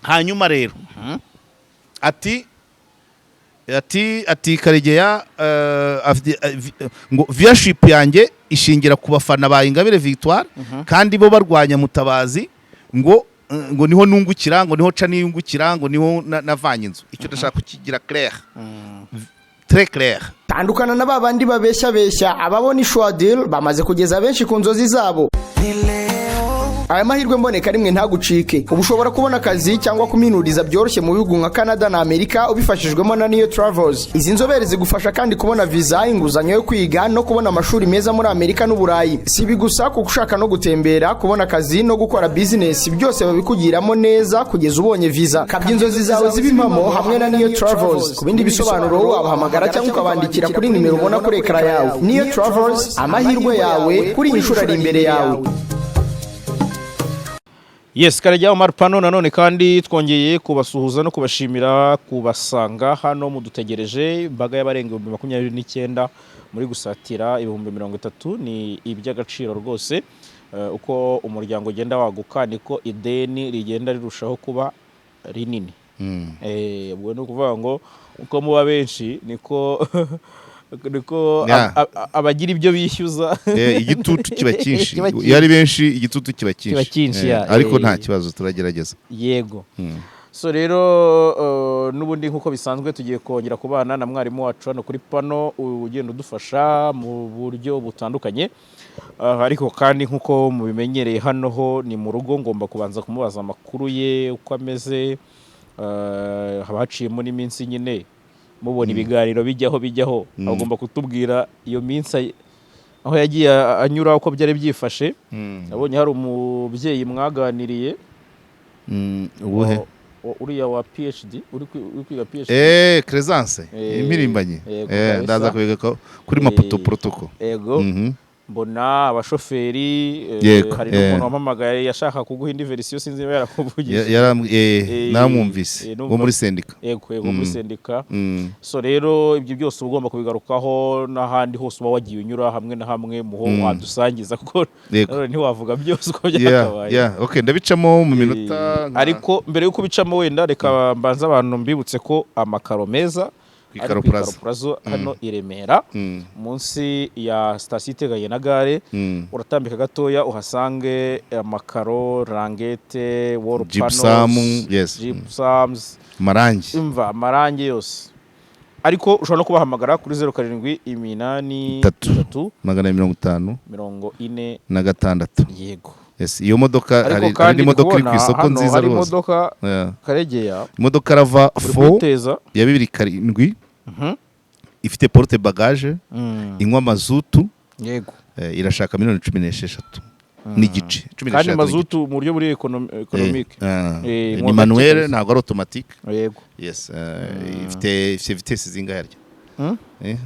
Hanyuma rero ati Karegeya, ngo viewership yanjye ishingira ku bafana ba Ingabire Victoire, kandi bo barwanya Mutabazi, ngo niho nungukira, ngo niho ca niyungukira, ngo niho navanye inzu. Icyo ndashaka kukigira clair, très clair. Tandukana na ba bandi babeshya beshya. Ababona ishwadil bamaze kugeza benshi ku nzozi zabo. Aya mahirwe mboneka rimwe, ntagucike. Ubu ushobora kubona akazi cyangwa kuminuriza byoroshye mu bihugu nka Canada na Amerika ubifashijwemo na Niyo Travels. Izi nzobere zigufasha kandi kubona viza, inguzanyo yo kwiga no kubona amashuri meza muri Amerika n'Uburayi. Si ibi gusa, kuko ushaka no gutembera, kubona akazi no gukora bizinesi, byose babikugiramo neza kugeza ubonye viza. Kabya inzozi zawe ziba impamo hamwe na Niyo Travels. Ku bindi bisobanuro wabahamagara cyangwa ukabandikira kuri nimero ubona kuri écran yawe. Niyo Travels, amahirwe yawe kuri iyi nshuro ari imbere yawe. Yes, Karegeya Omar Pano, nanone kandi twongeye kubasuhuza no kubashimira kubasanga hano mudutegereje. Imbaga y'abarenga 29,000 muri gusatira 30,000 ni iby'agaciro rwose. Uko umuryango ugenda waguka niko ideni rigenda rirushaho kuba rinini. Ubwo ni ukuvuga ngo uko muba benshi niko abagira ibyo bishyuza. Igitutu kiba cyinshi. Kiba cyinshi. Iyo ari benshi igitutu kiba cyinshi. Kiba cyinshi, ya, Ariko nta kibazo, turagerageza. Yego. So rero, n'ubundi nk'uko bisanzwe tugiye kongera kubana na mwarimu wacu hano kuri pano ugenda udufasha mu buryo butandukanye. Ariko kandi nk'uko mubimenyereye, hano ho ni mu rugo, ngomba kubanza kumubaza amakuru ye uko ameze. Haba haciyemo n'iminsi nyine mubona ibiganiro bijyaho bijyaho, agomba kutubwira iyo minsi aho yagiye anyura, uko byari byifashe. Nabonye hari umubyeyi mwaganiriye. Ubuhe? Uriya wa PhD, uri kwiga PhD. Crescence. Impirimbanyi. Yego, kabisa. Ndaza kubiga kuri Maputo protocol. Yego. Mbona abashoferi, hari n'umuntu wampamagaye yashaka kuguha indi version, sinzi niba yarakuvugije. Naramwumvise. Wo muri sendika. Yego, muri sendika. So rero ibyo byose uba ugomba kubigarukaho n'ahandi hose uba wagiye unyura hamwe na hamwe muho wadusangiza, kuko nanone ntiwavuga byose uko byakabaye. Yeah, okay, ndabicamo mu minota Ariko mbere y'uko ubicamo, wenda reka mbanze abantu mbibutse ko amakaro meza Ku ari Ikaro ku Ikaro Plaza. Plaza hano i Remera, munsi ya sitasiyo iteganye na gare. Uratambika gatoya uhasange amakaro, languettes, wall Gypsum, panels, yes. gypsums, Amarangi. Imva amarangi yose. Ariko ushobora no kubahamagara kuri 078 3. 3 256 40 na 6. Yego. Yes, iyo modoka Ariko hari kandi ndi n'imodoka iri ku kubona isoko hano nziza hari rwose. imodoka, Karegeya, Imodoka RAV uri 4 kuyiteza. ya 2007, ifite porte bagage, inywa mazutu. Irashaka miliyoni 16.5, cumi Kandi n'eshatu n'igice. mazutu mu buryo buri économique. Ni Inywa manuel, gake. ntabwo ari automatique. Yes, ifite vitesse zingahe harya? Hmm? 8.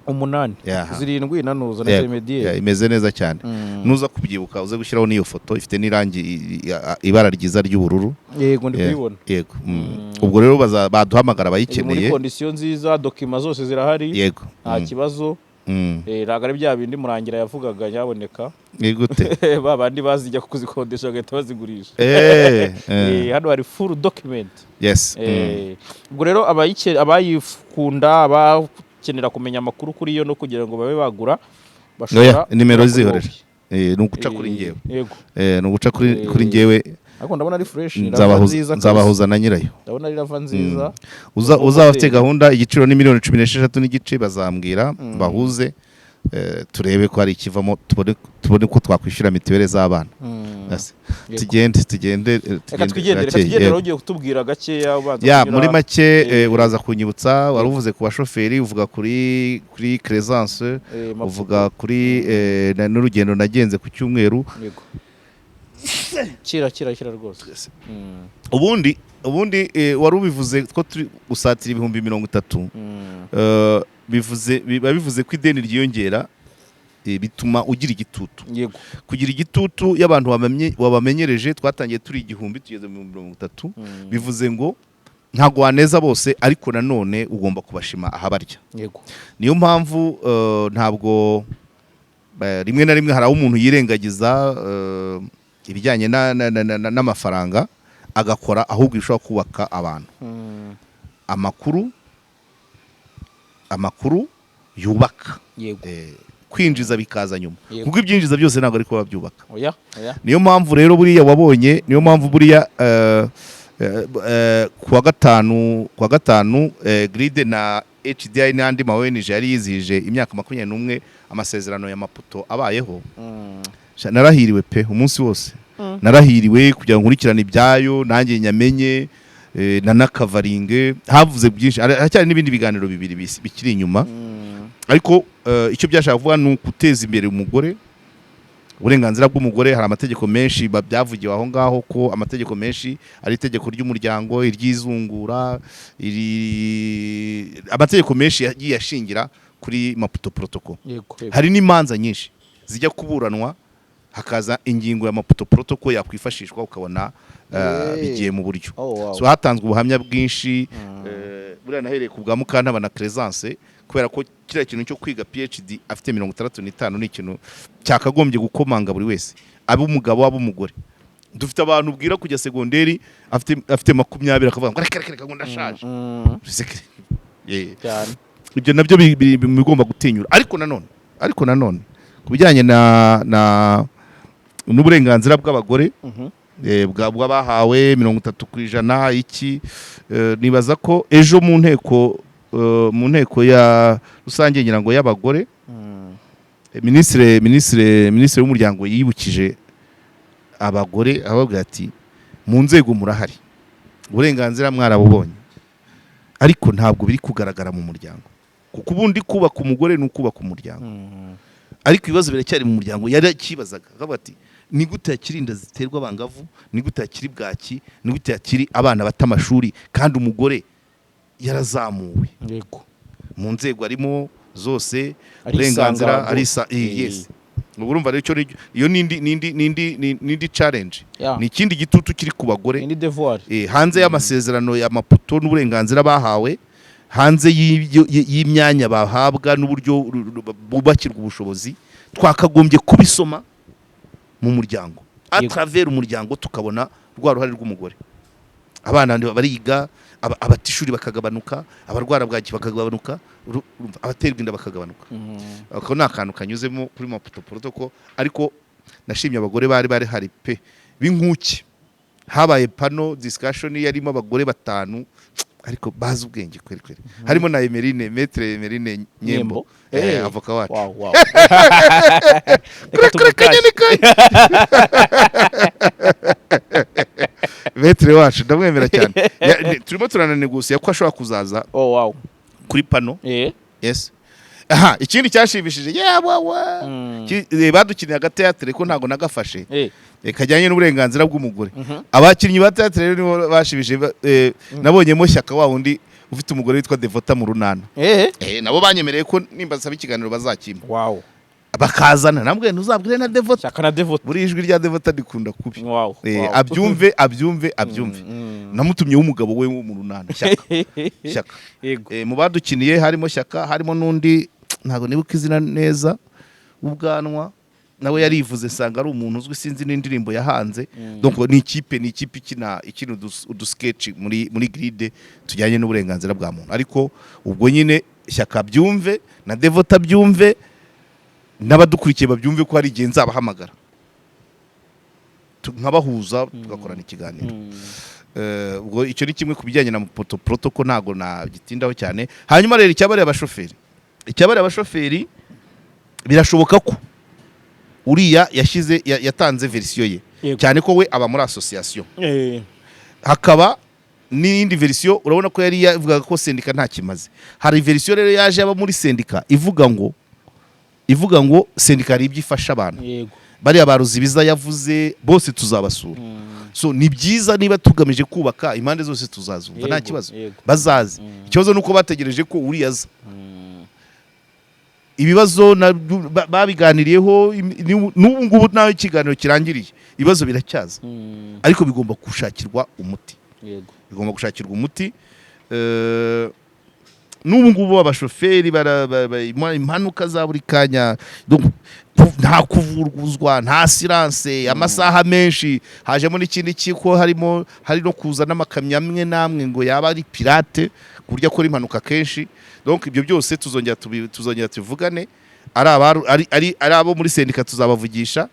7 nanuza na intermédiaire. Yeah, imeze neza cyane. Nuza kubyibuka uze gushyiraho n'iyo foto, ifite n'irangi ibara ryiza ry'ubururu. Yego, ndi Yeah, kubibona. Yego. Ubwo rero baduhamagara Iri muri abayikeneye. condition nziza, documents zose zirahari. Nta kibazo. Ntabwo ari bya bindi Murangira yavugaga nyaboneka. Ni gute? Ba bandi bazijya kuzikodesha bagahita bazigurisha. Hano hari full document. Ubwo rero abayikunda, abakenera kumenya amakuru kuri yo no kugira ngo babe bagura, bashobora Oya, nimero kuri zihorera. wowe. Ni uguca kuri njyewe. Yego. Ni uguca kuri njyewe. Ariko ndabona ari fresh, ni RAV Nzabahuza nziza kabisa. Nzabahuza na nyirayo. Ndabona ari RAV nziza. Uza Uwo uzaba afite modeli. gahunda, igiciro ni miliyoni 16.5, bazambwira bahuze, turebe ko hari ikivamo, tubone ko twakwishyura mituweli z'abana. Yes. Yego. Tugende, tugende, Reka tugende twigendere, reka gake, tugendere. yego. Ugiye kutubwira gakeya ubanza Ya, kunyura- muri make, uraza kunyibutsa, wari uvuze ku bashoferi, uvuga kuri Crescence, Maputo. uvuga kuri n'urugendo nagenze ku cyumweru. Yego. Kira, kira, kira rwose. Ubundi wari ubivuze ko turi gusatira 30,000. Biba bivuze ko ideni ryiyongera, bituma ugira igitutu. Kugira igitutu y'abantu wabamenyereje, twatangiye turi 1000, tugeze mu 30,000. Bivuze ngo ntabwo waneza bose, ariko nanone ugomba kubashima ahabarya. Niyo mpamvu ntabwo rimwe na rimwe hari aho umuntu yirengagiza ibijyanye n'amafaranga, Agakora ahubwo ibishobora kubaka abantu. Amakuru yubaka. Kwinjiza bikaza nyuma. Kuko ibyinjiza byose ntabwo ariko babyubaka. Oya, oya. Niyo mpamvu rero buriya wabonye, niyo mpamvu buriya kuwa gatanu Gride na HDI n'andi ma ONG yari yizihije imyaka 21 amasezerano ya Maputo abayeho. Sha, narahiriwe pe, umunsi wose narahiriwe kugira ngo nkurikirane ibyayo, nanjye nyamenye, na nakavaringe havuze byinshi. Haracyari n'ibindi biganiro bibiri bikiri inyuma. Ariko icyo byashaka kuvuga ni uguteza imbere umugore, uburenganzira bw'umugore. Hari amategeko menshi byavugiwe aho ngaho, ko amategeko menshi ari itegeko ry'umuryango, iry'izungura, amategeko menshi yagiye ashingira kuri Maputo Protocol. yego yego. Hari n'imanza nyinshi zijya kuburanwa, hakaza ingingo ya Maputo Protocol yakwifashishwa, ukabona bigiye mu buryo. So hatanzwe ubuhamya bwinshi. Buriya nahereye ku bwa Mukantabana Crescence, kubera ko kiriya kintu cyo kwiga PhD afite 65 ni ikintu cyakagombye gukomanga buri wese, abe umugabo, abe umugore. Dufite abantu ubwira kujya segonderi afite 20, akavuga ngo reka reka reka, ngo ndashaje. Cyane. Ibyo nabyo bigomba gutinyura. Ariko nanone ku bijyanye na n'uburenganzira bw'abagore, bw'abahawe 30% iki, nibaza ko ejo mu nteko ya rusange, ngira ngo y'abagore, minisitiri w'umuryango yibukije abagore, ababwira ati: "Mu nzego murahari, uburenganzira mwarabubonye, ariko ntabwo biri kugaragara mu muryango." Kuko ubundi kubaka umugore ni ukubaka umuryango. Ariko ibibazo biracyari mu muryango. Yari akibazaga akavuga ati: "Ni gute hakiri inda ziterwa abangavu? Ni gute hakiri bwaki? Ni gute hakiri abana bata amashuri kandi umugore yarazamuwe mu nzego arimo zose?" Arisanga Uburenganzira rwose. arisa. Yes, ubwo urumva rero icyo iyo nindi challenge, ni ikindi gitutu kiri ku bagore. Indi devoir. Hanze y'amasezerano ya Maputo n'uburenganzira bahawe, hanze y'imyanya bahabwa n'uburyo bubakirwa ubushobozi, twakagombye kubisoma mu muryango, à travers umuryango, tukabona rwa ruhare rw'umugore. Abana bariga, abata ishuri bakagabanuka, abarwara bwaki bakagabanuka, urumva, abaterwa inda bakagabanuka. Ako ni akantu kanyuzemo kuri Maputo Protocol. Ariko nashimye abagore bari hari pe, b'inkuki. Habaye panel discussion yarimo abagore batanu, ariko bazi ubwenge kweri kweri, harimo na Emerine, Maître Emerine Nyembo. Nyembo. Avoka wacu. Wow, reka Kure kure. tumutashye. Kanyoni kanye, Maître wacu ndamwemera cyane. Turimo turananegusiya ko ashobora kuzaza kuri panel. Yes, aha ikindi cyashimishije, yewe we, badukiniye agateatire ko ntabwo nagafashe, kajyanye n'uburenganzira bw'umugore. Abakinnyi ba teatire rero nibo bashimishije. Nabonyemo Shyaka, wa wundi ufite umugore witwa Devota mu Runana. Nabo banyemereye ko nimba nsaba ikiganiro bazakimpa, bakazana. Nambwiye ntuzabwire na Devota. Shyaka na Devota. Buri ijwi rya Devota rikunda kubi. Abyumve, abyumve, abyumve. Namutumye w'umugabo we wo mu Runana, Shyaka, Shyaka. Mu badukiniye harimo Shyaka, harimo n'undi ntabwo nibuka izina neza, w'ubwanwa, nawe yarivuze, nsanga ari umuntu uzwi, sinzi n'indirimbo yahanze. Donc ni ikipe ikina udusketch muri gride tujyanye n'uburenganzira bwa muntu. Ariko ubwo nyine Shyaka byumve na Devota byumve n'abadukurikiye babyumve ko hari igihe nzabahamagara, nkabahuza, tugakorana ikiganiro. Ubwo icyo ni kimwe ku bijyanye na Maputo Protocol, ntabwo nagitindaho cyane. Hanyuma rero icyabariye abashoferi, birashoboka ko uriya yashyize yatanze version ye, cyane ko we aba muri association, hakaba n'iyindi version. Urabona ko yari yavugaga ko sendika nta kimaze. Hari version rero yaje aba muri sendika ivuga ngo sendika hari ibyo ifasha abantu. Bariya ba Ruzibiza yavuze bose tuzabasura. So ni byiza, niba tugamije kubaka, impande zose tuzazumva, nta kibazo. Bazaze. Ikibazo ni uko bategereje ko uriya aza. Ibibazo babiganiriyeho, n'ubu ngubu naho ikiganiro kirangiriye, ibibazo biracyaza, ariko bigomba gushakirwa umuti. Bigomba gushakirwa umuti. N'ubu ngubu abashoferi impanuka za buri kanya. Donc, nta kuvuruzwa, nta assurance, amasaha menshi. Hajemo n'ikindi kiko harimo, hari no kuza n'amakamyo amwe n'amwe ngo yaba ari pirate, ku buryo akora impanuka kenshi. Donc ibyo byose tuzongera tubivugane. Ari ari abo muri sendika tuzabavugisha,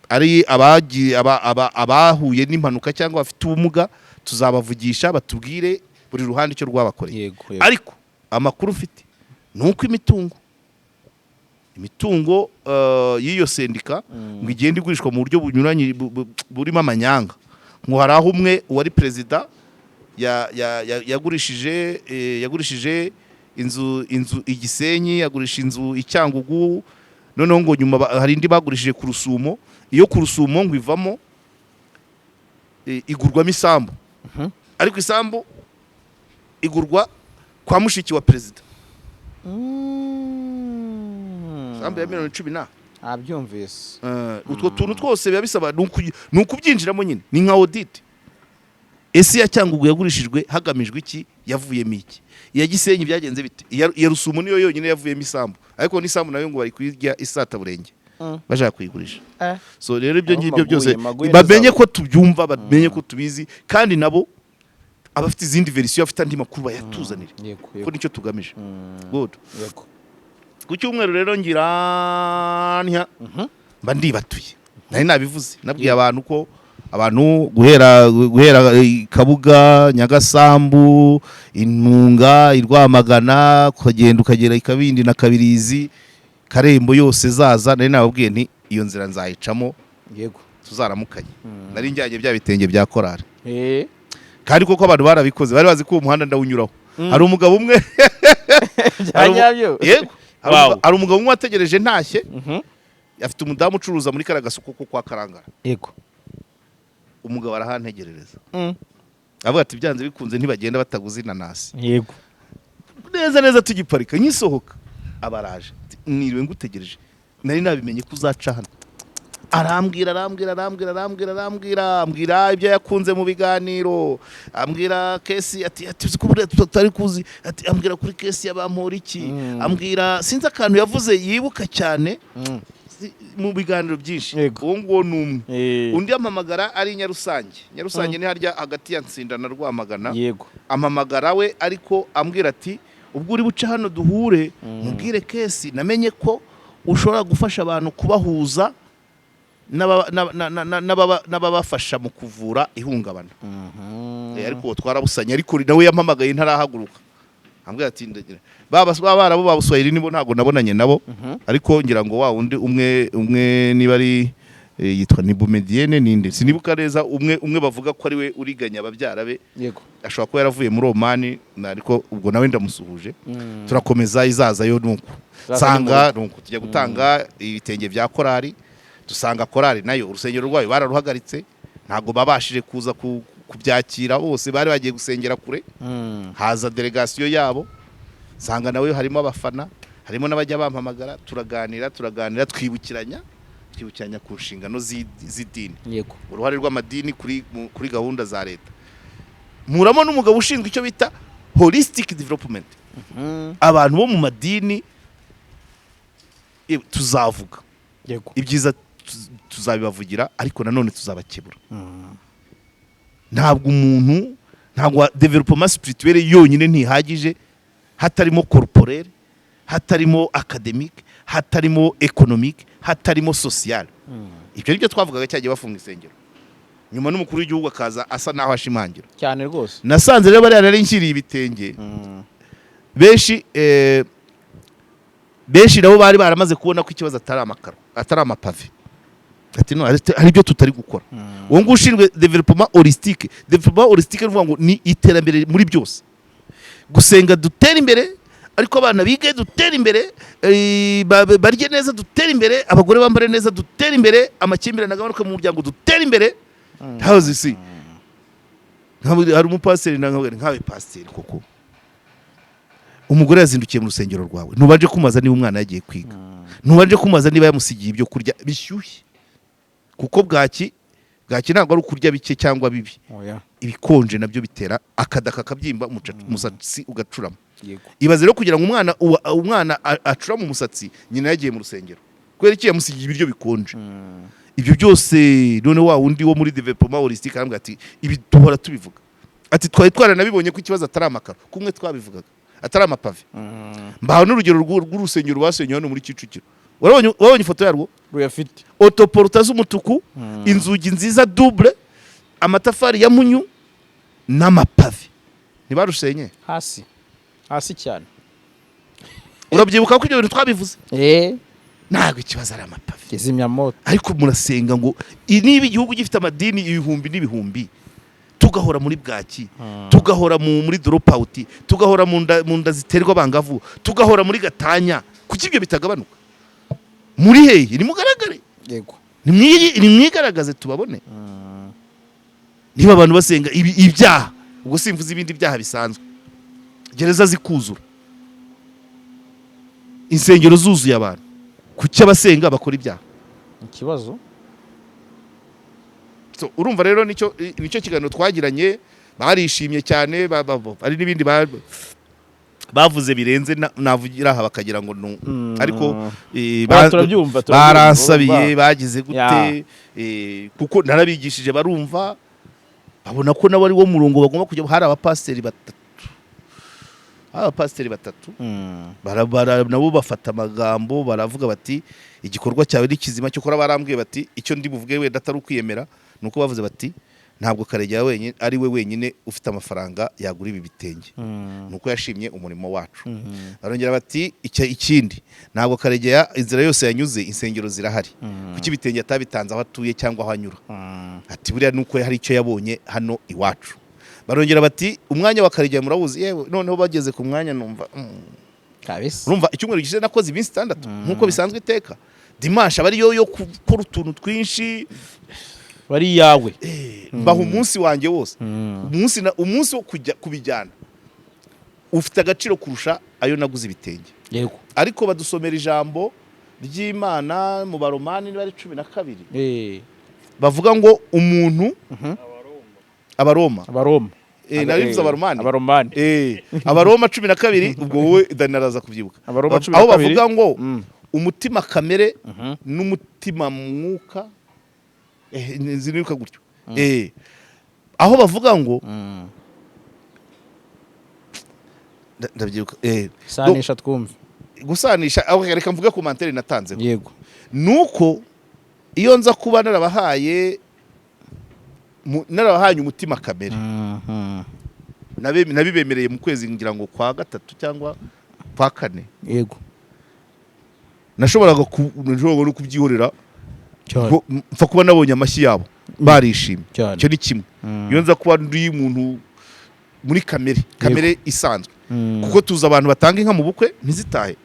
ari abagiye abahuye n'impanuka cyangwa bafite ubumuga tuzabavugisha, batubwire buri ruhande icyo rwabakoreye. yego yego. Ariko amakuru mfite ni uko imitungo y'iyo sendika ngo igenda igurishwa mu buryo bunyuranye, burimo amanyanga. Ngo hari aho umwe wari perezida yagurishije inzu i Gisenyi, yagurisha inzu i Cyangugu, noneho ngo nyuma hari indi bagurishije ku Rusumo. Iyo ku Rusumo ngo ivamo igurwamo isambu, ariko isambu igurwa kwa mushiki wa perezida, isambu ya miliyoni 10 na Abyumvise. Utwo tuntu twose biba bisaba ni ukubyinjiramo nyine, ni nka audit. Ese iya Cyangugu yagurishijwe hagamijwe iki? Yavuyemo iki? Iya Gisenyi byagenze bite? Iya Rusumo niyo yonyine yavuyemo isambu, ariko n'isambu nayo ngo bari kuyirya isataburenge, bashaka kuyigurisha. So rero ibyo Aho ngibyo byose maguye bamenye neza. ko tubyumva, bamenye ko tubizi, kandi nabo abafite izindi version, afite andi makuru, bayatuzanire, kuko nicyo tugamije. Good. Ku cyumweru rero ngira ntya, mba ndibatuye. Nari nabivuze, nabwiye abantu ko abantu guhera Kabuga, Nyagasambu, Intunga, i Rwamagana, ukagenda ukagera i Kabindi na Kabirizi, Karembo yose zaza, nari nababwiye nti iyo nzira nzayicamo, tuzaramukanye. Nari njyanye bya bitenge bya korari, kandi koko abantu barabikoze, bari bazi ko uwo muhanda ndawunyuraho. Hari umugabo umwe Bya nyabyo. Yego. Hari umugabo umwe wategereje ntashye, afite umudamu ucuruza muri kariya gasoko ko kwa Karangara. Umugabo arahantegerereza, avuga ati byanze bikunze ntibagenda bataguze inanasi. Neza neza tugiparika, nkisohoka, abaraje. Ati, niriwe ngutegereje, nari nabimenye ko uzaca hano. Arambwira, arambwira, arambwira, arambwira, arambwira, ambwira ibyo yakunze mu biganiro, ambwira case, ati uzi ko buriya tutari kuzi, ati ambwira kuri case ya Bamporiki, ambwira, sinzi akantu yavuze yibuka cyane mu biganiro byinshi. Uwo nguwo ni umwe. Undi ampamagara ari i Nyarusange. Nyarusange ni harya hagati ya Nsinda na Rwamagana. Ampamagara we, ariko ambwira ati ubwo uri buce hano duhure, mubwire case, namenye ko ushobora gufasha abantu kubahuza n'ababafasha mu kuvura ihungabana. Ariko uwo twarabusanye, ariko nawe yampamagaye ntarahaguruka, ambwira ati ndagira ba barabu ba Buswahili, nibo ntabwo nabonanye nabo, ariko ngira ngo wa wundi umwe niba ari yitwa ni Bumedienne ninde, sinibuka neza, umwe bavuga ko ari we uriganya ababyara be, ashobora kuba yaravuye muri Omani, ariko ubwo nawe ndamusuhuje. Turakomeza izaza yo nuko Izaza ni mu nsanga nuko tujya gutanga ibitenge bya korari, dusanga korari nayo urusengero rwayo bararuhagaritse, ntabwo babashije kuza kubyakira bose, bari bagiye gusengera kure. Haza delegasiyo yabo, nsanga nawe harimo abafana, harimo n'abajya bampamagara, turaganira, turaganira, twibukiranya ku nshingano z'idini, uruhare rw'amadini kuri gahunda za leta. Muramo n'umugabo ushinzwe icyo bita holistic development. Abantu bo mu madini tuzavuga ibyiza, tuzabibavugira, ariko nanone tuzabakebura. Ntabwo umuntu, ntabwo développement spirituel yonyine ntihagije hatarimo corporel, hatarimo académique, hatarimo économique, hatarimo social. Ibyo nibyo twavugaga cyagiye bafunga insengero, nyuma n'umukuru w'igihugu akaza asa naho ashimangira. Cyane rwose. Nasanze rero bariya nari nshyiriye ibitenge, benshi nabo bari baramaze kubona ko ikibazo atari amakaro, atari amapave, ati no hari ibyo tutari gukora. Uwo nguwo ushinzwe développement holistique. Développement holistique ni ukuvuga ngo ni iterambere muri byose: gusenga dutera imbere, ariko abana bige dutera imbere, barye neza dutera imbere, abagore bambare neza dutera imbere, amakimbirane agabanuke mu muryango dutera imbere. Ntazi si hari umupasiteri nkawe pasiteri koko, umugore yazindukiye mu rusengero rwawe, ntubanje kumubaza niba umwana yagiye kwiga, ntubanje kumubaza niba yamusigiye ibyo kurya bishyushye, kuko bwaki ntabwo ari ukurya bike cyangwa bibi. Oya. Ibikonje nabyo bitera akada kakabyimba, umusatsi ugacurama. Ibaze rero kugira ngo umwana acura mu musatsi, nyina yagiye mu rusengero kubera iki? Yamusigiye ibiryo bikonje. Ibyo byose none wa wundi wo muri développement holistique arambwira ati: "Ibi duhora tubivuga." Ati: "Twari twaranabibonye ko ikibazo atari amakaro kumwe twabivugaga, atari amapave." Mbaha n'urugero rw'urusengero basenye hano muri Kicukiro. Wabonye ifoto yarwo? Ruyafite. Autoportante z'umutuku, inzugi nziza double, amatafari ya munyu n'amapave. Ntibarusenye? Hasi hasi cyane. Urabyibuka ko ibyo bintu twabivuze? Ntabwo ikibazo ari amapave. Kizimyamoto. Ariko murasenga ngo niba igihugu gifite amadini ibihumbi n'ibihumbi, tugahora muri bwaki, tugahora muri dropout, tugahora mu nda ziterwa abangavu, tugahora muri gatanya, kuki ibyo bitagabanuka? Muri hehe? Nimugaragare. Nimwigaragaze tubabone. Niba abantu basenga ibyaha, ubwo simvuze ibindi byaha bisanzwe, gereza zikuzura, insengero zuzuye abantu, kuki abasenga bakora ibyaha? Ikibazo. So, urumva rero nicyo kiganiro twagiranye, barishimye cyane. Hari n'ibindi bavuze birenze navugira aha bakagira ngo ariko Turabyumva, turabyumva, baransabiye. Urumva. Bagize gute? Kuko narabigishije, barumva, babona ko nabo ari wo murongo bagomba kujya. Hari abapasiteri batatu, hari abapasiteri batatu nabo bafata amagambo, baravuga bati: "Igikorwa cyawe ni kizima." Cyokora barambwiye bati, icyo ndi buvuge wenda atari ukwiyemera, ni uko bavuze bati: "Ntabwo Karegeya wenyine ari we wenyine ufite amafaranga yagura ibi bitenge." Ni uko yashimye umurimo wacu. Barongera bati: "Ikindi, ntabwo Karegeya inzira yose yanyuze insengero zirahari. Kuki ibitenge atabitanze aho atuye cyangwa aho anyura?" Ati: "Buriya nuko hari icyo yabonye hano iwacu." Barongera bati: "Umwanya wa Karegeya murawuzi." Yewe, noneho bageze ku mwanya numva Kabisa. Urumva, icyumweru gishize nakoze iminsi 6 nk'uko bisanzwe iteka. Dimanche aba ariyo yo gukora utuntu twinshi. Bari iyawe. Mbaha umunsi wanjye wose. Umunsi wo kujya kubijyana ufite agaciro kurusha ayo naguze ibitenge. Ariko badusomera ijambo ry'Imana mu Baromani, niba ari 12, bavuga ngo umuntu, Abaroma. Abaroma. Nari mvuze Abaromani. Abaromani. Abaroma 12, ubwo wowe Dani araza kubyibuka. Abaroma cumi Aho na kabiri. bavuga ngo umutima kamere n'umutima mwuka, zinibuka gutyo, aho bavuga ngo ndabyibuka. Sanisha twumve. Gusanisha aho, reka mvuge ku mantere natanzeho. Nuko iyo nza kuba narabahaye umutima kamere, nabibemereye mu kwezi ngira ngo kwa gatatu cyangwa kwa kane, nashoboraga no kubyihorera. Ko mpfa kuba nabonye amashyi yabo barishimye. Icyo ni kimwe. Iyo nza kuba ndi umuntu muri kamere, kamere isanzwe, kuko tuzi abantu batanga inka mu bukwe ntizitahe,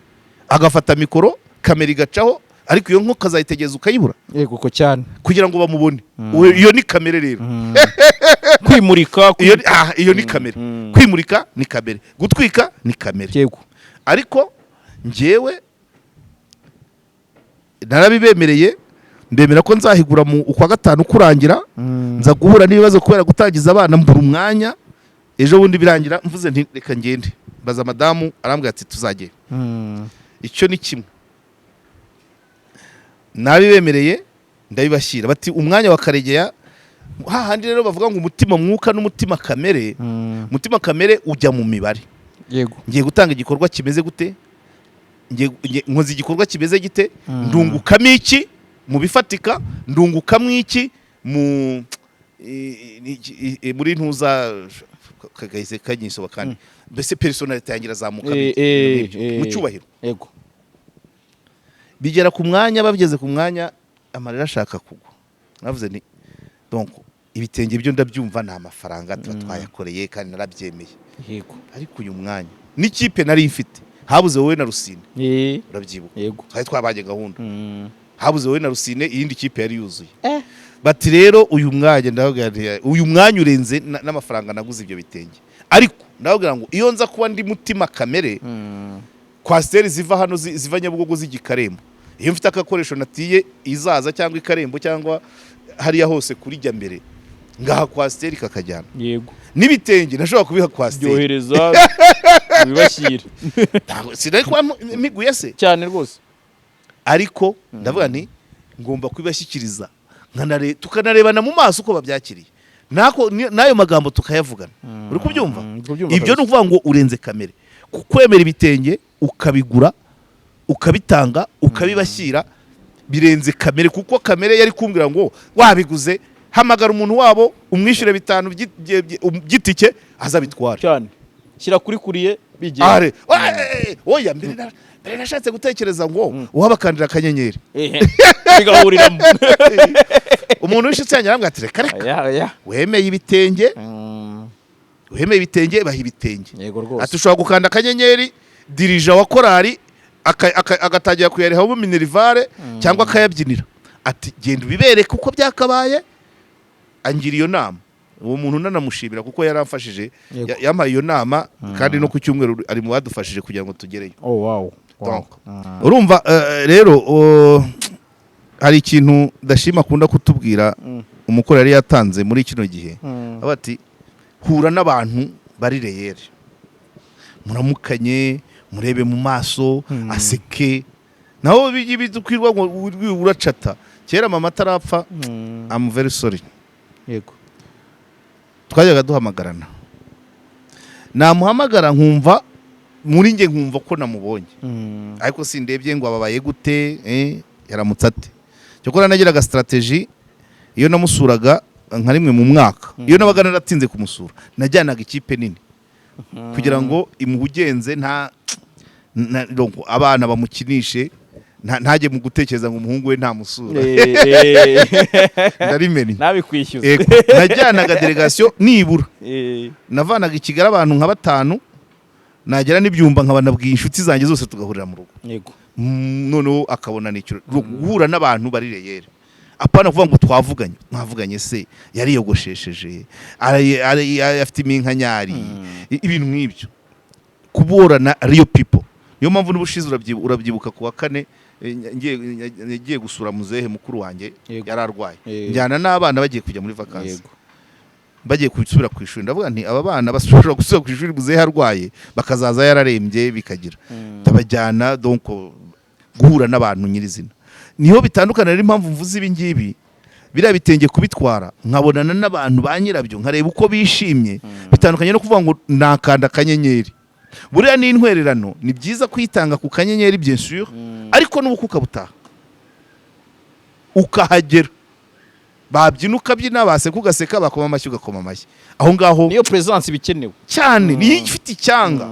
agafata mikoro, kamera igacaho, ariko iyo nka ukazayitegereza ukayibura. Yego ko cyane. Kugira ngo bamubone. Iyo ni kamere rero. Kwimurika. Iyo ni kamere. Kwimurika ni kamere, gutwika ni kamere. Ariko njyewe narabibemereye, ndemera ko nzahigura mu ukwa gatanu kurangira. Nza guhura n'ibibazo kubera gutangiza abana, mbura umwanya. Ejo bundi birangira mvuze nti: "Reka ngende." Mbaza madamu, arambwira ati: "Tuzagenda." Icyo ni kimwe. Nabibemereye, ndabibashyira, bati: "Umwanya wa Karegeya." Hahandi rero bavuga ngo umutima mwuka n'umutima kamere. Umutima kamere ujya mu mibare. Ngiye gutanga igikorwa kimeze gute? Nkoze igikorwa kimeze gite? Ndungukamo iki mu bifatika? Ndungukamo iki mu muri ntuza kagahise kanyisoba? Kandi mbese personnalité yanjye irazamuka mu cyubahiro. Bigera ku mwanya, bageze ku mwanya amarira ashaka kugwa. Navuze nti: "Donc ibitenge byo ndabyumva, ni amafaranga tuba twayakoreye kandi narabyemeye." Ariko uyu mwanya n'ikipe nari mfite, habuze wowe na Rusine. Urabyibuka? Yego. Twari twabanye gahunda. Habuze wowe na Rusine, iyindi kipe yari yuzuye. Bati: "Rero uyu mwanya," ndababwira nti: "Uyu mwanya urenze n'amafaranga naguze ibyo bitenge." Ariko ndababwira ngo iyo nza kuba ndi mutima kamere, coaster ziva hano ziva Nyabugogo zijya i Karembo, iyo mfite agakoresho natiye izaza cyangwa i Karembo cyangwa hariya hose kuri jya mbere, ngaha coaster kakajyana. N'ibitenge nashobora kubiha coaster. Byohereza. Ubibashyire. Sinari kuba mpiguye se? Cyane rwose. Ariko ndavuga nti ngomba kubibashyikiriza, tukanarebana mu maso uko babyakiriye, n'ayo magambo tukayavugana. Uri kubyumva? Ndi kubyumva. Ibyo ni Kabisa. ukuvuga ngo urenze kamere kwemera ibitenge, ukabigura, ukabitanga, ukabibashyira, birenze kamere, kuko kamere yari kumbwira ngo wabiguze, hamagara umuntu wabo umwishyure 5 by'itike azabitwara. Cyane, shyira kuri kuriye bigenda. Are oya, mbere nashatse gutekereza ngo uwabakandira akanyenyeri. Ehe, bigahuriramo. Umuntu w'inshuti yanjye arambwira ati: "Reka reka." Oya, oya. Wemeye ibitenge, wemeye ibitenge, baha ibitenge. Yego rwose. Ati ushobora gukanda akanyenyeri, dirigeant wa korari agatangira kuyariha minerval cyangwa akayabyinira. Ati genda ubibereke uko byakabaye. Angira iyo nama uwo muntu, nanamushimira kuko yaramfashije. Yampaye iyo nama, kandi no ku cyumweru ari mu badufashije kugira ngo tugereyo. Oh wow. Donc, urumva rero hari ikintu Dashima akunda kutubwira, umukoro yari yatanze muri kino gihe. Avuga ati hura n'abantu bari réel, muramukanye, murebe mu maso, aseke. Naho bijya bidukwirwa ngo uracata. Kera mama atarapfa, I'm very sorry, twajyaga duhamagarana, namuhamagara nkumva muri njye, nkumva ko namubonye, ariko sindebye ngo ababaye gute, yaramutse ate. Cyokora nagiraga strategy: iyo namusuraga nka rimwe mu mwaka, iyo nabaga naratinze kumusura, najyanaga ikipe nini kugira ngo imuhugenze, nta donc abana bamukinishe, ntajye mu gutekereza ngo umuhungu we ntamusura. Ndarimennye. Ntabikwishyuza. Ego, najyanaga delegation nibura, navanaga i Kigali abantu nka batanu, nagera n'ibyumba nkaba nabwiye inshuti zanjye zose, tugahurira mu rugo. Noneho akabona n'icyo guhura n'abantu bari réel, apana kuvuga ngo twavuganye. Mwavuganye se yariyogoshesheje, afite iminkanyari, ibintu nk'ibyo, kuborana real people. Niyo mpamvu n'ubushize urabyibuka ku wa kane, ngiye gusura muzehe mukuru wanjye, yari arwaye, njyana n'abana bagiye kujya muri vacances, bagiye gusubira ku ishuri. Ndavuga nti aba bana basubira gusubira ku ishuri muzehe arwaye, bakazaza yararembye, bikagira. Ndabajyana. Donc guhura n'abantu nyirizina niho bitandukana. Rero impamvu mvuze ibi ngibi, biriya bitenge kubitwara nkabonana n'abantu ba nyirabyo, nkareba uko bishimye, bitandukanye no kuvuga ngo nakanda akanyenyeri. Buriya ni intwererano, ni byiza kuyitanga ku kanyenyeri, bien sûr, ariko n'ubukwe ukabutaha, ukahagera, babyina ukabyina, baseka ugaseka, bakoma amashyi ugakoma amashyi aho ngaho. Niyo presence ibikenewe. Cyane, niyo ifite icyanga.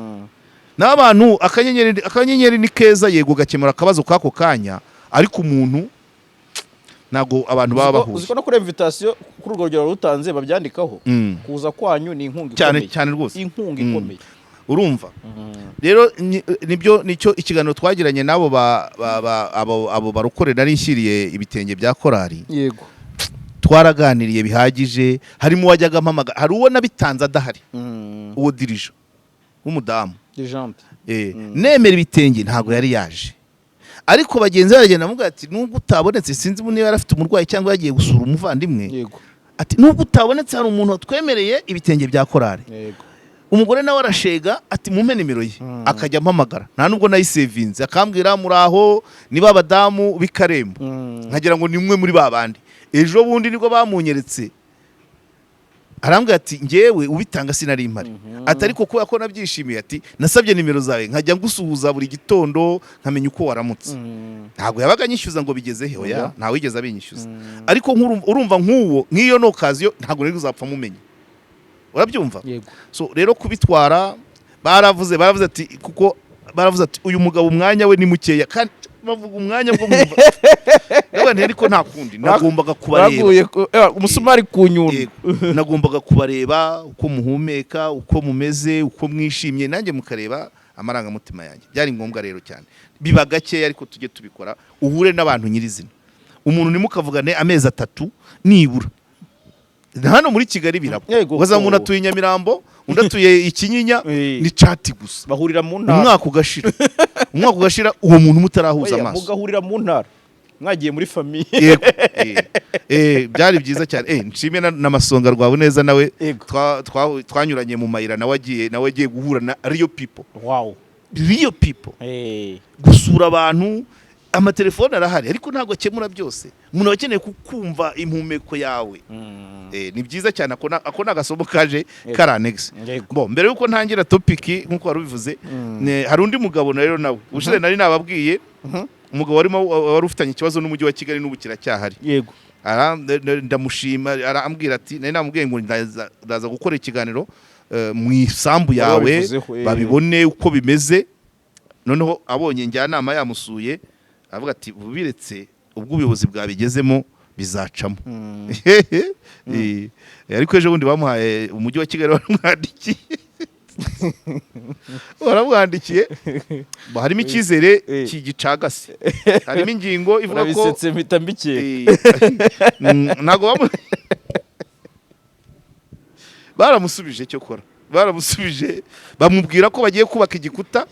N'abantu akanyenyeri, akanyenyeri ni keza, yego, gakemura akabazo k'ako kanya, ariko umuntu ntabwo abantu baba bahuye. Uzi ko no kuri invitation, kuri urwo rugero rutanze, babyandikaho? Kuza kwanyu ni inkunga Cyane. ikomeye. Cyane rwose. Inkunga ikomeye. Urumva rero nibyo, nicyo ikiganiro twagiranye n'abo abo barokore nari nshyiriye ibitenge bya korari. Twaraganiriye bihagije. Harimo uwajyaga ampamagara, hari uwo nabitanze adahari, uwo dirigeant w'umudamu. Dirigeante. Nemera ibitenge ntabwo yari yaje, ariko bagenzi be baragenda bamubwira ati nubwo utabonetse, sinzi niba yari afite umurwayi cyangwa yagiye gusura umuvandimwe, ati nubwo utabonetse hari umuntu watwemereye ibitenge bya korari. Umugore nawe arashega ati mumpe nimero ye. Akajya ampamagara, nta nubwo nayisevinze, akambwira muraho, niba abadamu b'ikarembo, nkagira ngo ni umwe muri ba bandi. Ejo bundi nibwo bamunyeretse, arambwira ati ngewe ubitanga sinari mpari, ati ariko kubera ko nabyishimiye, ati nasabye nimero zawe nkajya ngusuhuza buri gitondo, nkamenya uko waramutse. Ntabwo yabaga anyishyuza ngo bigeze he, oya. Oya. Ntawigeze abinyishyuza, ariko urumva nk'uwo, nk'iyo no occasion ntabwo nari kuzapfa mumenye. Urabyumva? Yego. So rero kubitwara, baravuze ati, kuko baravuze ati uyu mugabo umwanya we ni mukeya, kandi bavuga umwanya bwo mwumva. Ndavuga nti ariko nta kundi, nagombaga kubareba. Baguye umusumari ku nyundo. Yego. Nagombaga kubareba uko muhumeka, uko mumeze, uko mwishimye, nanjye mukareba amarangamutima yanjye. Byari ngombwa rero cyane. Biba gakeya, ariko tujye tubikora, uhure n'abantu nyirizina. Umuntu ntimukavugane amezi 3 nibura. Hano muri Kigali biraba. Ugasanga umuntu atuye i Nyamirambo, undi atuye i Kinyinya, ni chat gusa. Bahurira mu ntara. Umwaka ugashira, umwaka ugashira, uwo muntu mutarahuza Oya, amaso. Mugahurira mu ntara. Mwagiye muri famille. Yego. Byari byiza cyane. Nshime na Masonga Rwabuneza nawe. Twanyuranye mu mayira, nawe agiye guhura na real people. Real people. Gusura abantu, amatelefone arahari ariko ntabwo akemura byose. Umuntu aba akeneye kukumva impumeko yawe. Ni byiza cyane. Ako ni agasomo kaje kari annexe. Bon, mbere yuko ntangira topic nk'uko wari ubivuze, hari undi mugabo rero nawe ubushize nari nababwiye, umugabo warimo wari ufitanye ikibazo n'Umujyi wa Kigali, n'ubu kiracyahari. Ndamushima, arambwira ati nari namubwiye ngo ndaza gukora ikiganiro mu isambu yawe, Wabivuzeho. babibone uko bimeze. Noneho abonye njyanama yamusuye, avuga ati bubiretse, ubwo ubuyobozi bwabigezemo bizacamo. Ariko ejo bundi bamuhaye, Umujyi wa Kigali baramwandikiye. Harimo icyizere kigicagase, harimo ingingo ivuga ko Urabisetse mpita mbikeka. Ntabwo baramusubije. Cyo kora baramusubije, bamubwira ko bagiye kubaka igikuta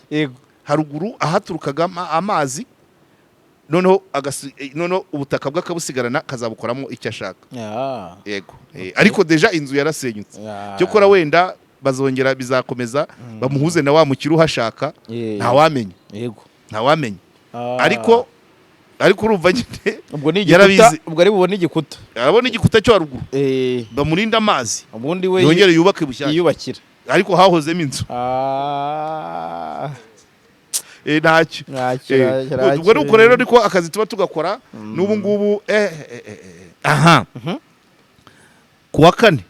haruguru ahaturukaga amazi, noneho noneho ubutaka bwe akabusigarana, kazabukoramo icyo ashaka. Yego. Ariko déjà inzu yarasenyutse. Cyo kora wenda bazongera, bizakomeza bamuhuze na wa mukire uhashaka. Ntawamenya. Ntawamenya. Ariko urumva nyine Ubwo ni igikuta. Yarabizi. Ubwo ari bubone igikuta. Arabona igikuta cyo haruguru, bamurinda amazi, Ubundi we yongere yubake bushyashya. Yiyubakira. Ariko hahozemo inzu. Ntacyo. Ntacyo, ntacyo. Ubwo nuko rero niko akazi tuba tugakora n'ubu ngubu. Aha kuwa kane,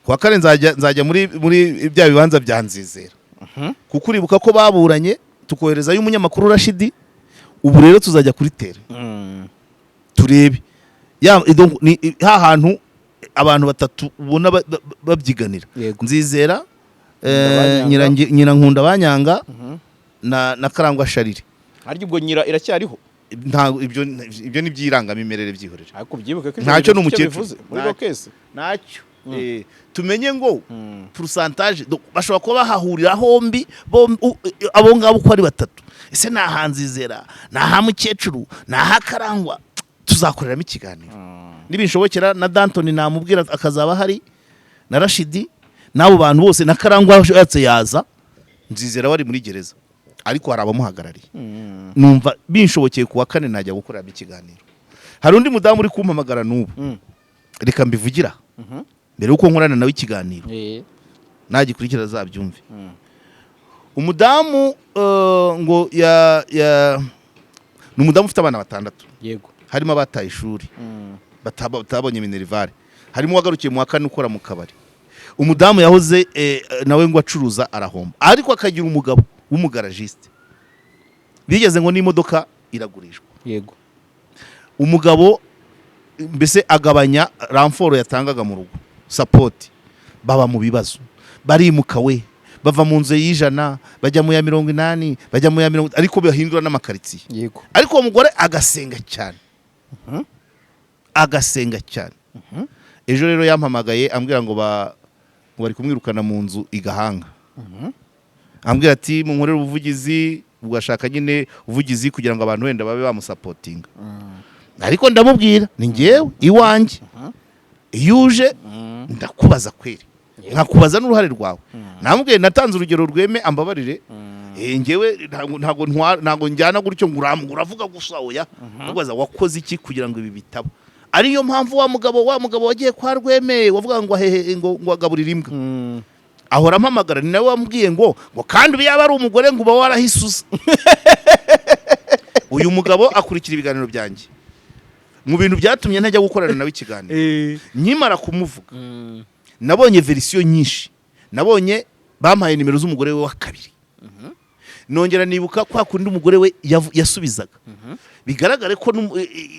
kuwa kane nzajya muri bya bibanza bya Nzizera, kuko uribuka ko baburanye tukoherezayo umunyamakuru Rashidi. Ubu rero tuzajya kuri terrain turebe ya donc ni ha hantu abantu batatu ubona babyiganira. Nzizera, Banyanga. Nyirankunda Banyanga na Karangwa Sharire. Harya ubwo nyira iracyariho? Ntabwo ibyo ni iby'irangamimerere, byihorere. Ariko ubyibuke ko ibyo Ntacyo, bintu ni icyo umukecuru. bivuze muri Ntacyo. rokesi. Ntacyo. Tumenye ngo pourcentage, donc bashobora kuba bahahurira hombi abo ngabo uko ari batatu. Ese ni aha Nzizera, ni aha mukecuru, ni aha Karangwa? Tuzakoreramo ikiganiro nibinshobokera, na Danton namubwira akazaba ahari, na Rashidi n'abo bantu bose, na Karangwa ashatse yaza. Nzizera wari muri gereza ariko hari abamuhagarariye. Numva binshobokeye kuwa kane najya gukoreramo ikiganiro. Hari undi mudamu uri kumpamagara n'ubu. Reka mbivugira mbere yuko nkorana nawe ikiganiro, nagikurikira azabyumve. Umudamu ngo ya ni umudamu ufite abana batandatu, harimo abataye ishuri, batabonye minerval, harimo uwagarukiye mu wa kane ukora mu kabari. Umudamu yahoze nawe ngo acuruza arahomba, ariko akagira umugabo w'umugaragiste, bigeze ngo n'imodoka iragurishwa. Umugabo mbese agabanya renfort yatangaga mu rugo, support, baba mu bibazo, barimuka we, bava mu nzu y'ijana bajya mu ya 80, bajya mu ya 30, ariko bahindura n'amakaritsiye. Ariko uwo mugore agasenga cyane, agasenga cyane. Ejo rero yampamagaye ambwira ngo bari kumwirukana mu nzu i Gahanga. Ambwira ati munkorere ubuvugizi. Ugashaka nyine ubuvugizi kugira ngo abantu wenda babe bamusupportinga. Ariko ndamubwira ni ngewe iwanjye, iyo uje ndakubaza kweri, nkakubaza n'uruhare rwawe. Namubwiye, natanze urugero rweme, ambabarire. Ngewe ntabwo njyana gutyo ngo uravuga gusa, oya. Ndakubaza wakoze iki kugira ngo ibi bitaba. Ariyo mpamvu wa mugabo wagiye kwa Rweme wavuga ngo hehe, ngo agaburire imbwa, ahora ampamagara. Ni nawe wambwiye ngo kandi ubu yaba ari umugore ngo uba warahisuza. Uyu mugabo akurikira ibiganiro byanjye. Mu bintu byatumye ntajya gukorana nawe ikiganiro, nkimara kumuvuga nabonye version nyinshi, nabonye bampaye nimero z'umugore we wa kabiri, nongera nibuka kwa kundi umugore we yasubizaga, bigaragare ko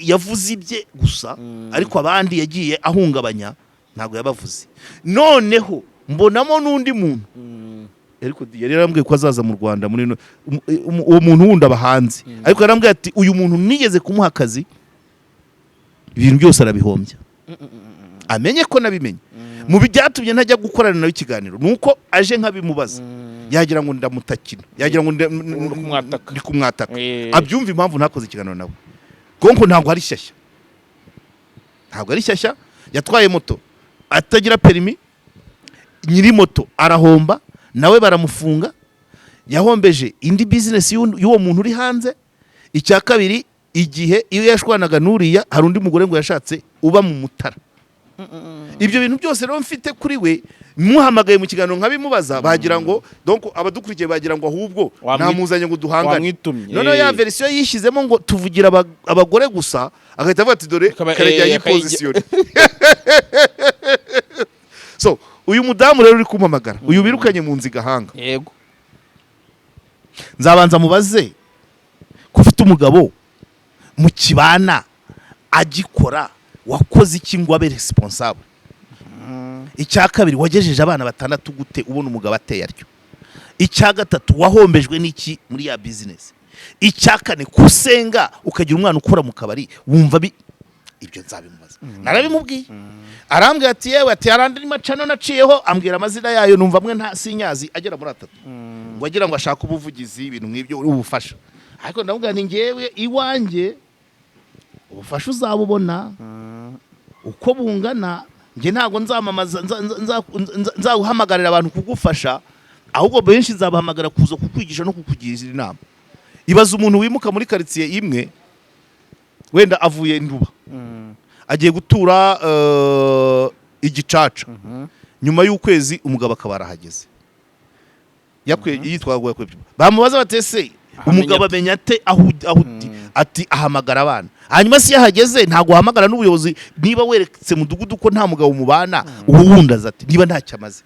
yavuze ibye gusa, ariko abandi yagiye ahungabanya ntabwo yabavuze. Noneho mbonamo n'undi muntu, ariko yari yarambwiye ko azaza mu Rwanda muri uwo muntu wundi aba hanze, ariko yarambwiye ati uyu muntu nigeze kumuha akazi, ibintu byose arabihombya. Amenye ko nabimenye. Mu byatumye ntajya gukorana nawe ikiganiro ni uko aje nkabimubaza yagira ngo ndamutakina, yagira ngo Uri kumwataka. Ndi kumwataka. Abyumva impamvu ntakoze ikiganiro nawe. Konko ntabwo ari shyashya, ntabwo ari shyashya. Yatwaye moto atagira perimi, nyiri moto arahomba, nawe baramufunga. Yahombeje indi bizinesi y'uwo muntu uri hanze. Icya kabiri, igihe iyo yashwanaga n'uriya, hari undi mugore ngo yashatse uba mu Mutara. Ibyo bintu byose rero mfite kuri we, muhamagaye mu kiganiro nkabimubaza, bagira ngo, donc abadukurikiye bagira ngo ahubwo namuzanye ngo duhangane. Wamwitumye. Noneho ya version yishyizemo ngo tuvugira abagore gusa, agahita avuga ati dore Karegeya yipositione. So uyu mudamu rero uri kumpamagara, uyu birukanye mu nzu i Gahanga, nzabanza mubaze ko ufite umugabo mu kibana agikora, wakoze iki ngo abe responsable? Icya kabiri, wagejeje abana batandatu gute ubona umugabo ateye atyo? Icya gatatu, wahombejwe n'iki muri ya bizinesi? Icya kane, kusenga ukagira umwana ukora mu kabari, wumva bi ibyo nzabimubaza. Narabimubwiye, arambwira ati yewe, ati hari andi macano naciyeho, ambwira amazina yayo, numva amwe nta sinyazi, agera muri atatu, ngo agira ngo ashake ubuvugizi, ibintu nk'ibyo, ubufasha. Ariko ndamubwira nti ngewe iwanjye ubufasha uzabubona uko bungana. Njye ntabwo nzamamaza, nzawuhamagarira abantu kugufasha, ahubwo benshi nzabahamagara kuza kukwigisha no kukugira inama. Ibaza umuntu wimuka muri karitsiye imwe, wenda avuye Nduba agiye gutura Igicaca, nyuma y'ukwezi umugabo akaba arahageze, yitwaga yakwepye. Bamubaza bati ese umugabo ate? Amenya ate aho uti? Ati ahamagara abana. Hanyuma se iyo ahageze, ntabwo uhamagara n'ubuyobozi? Niba weretse mudugudu ko nta mugabo mubana, uwo wundi aza ati niba ntacyo amaze,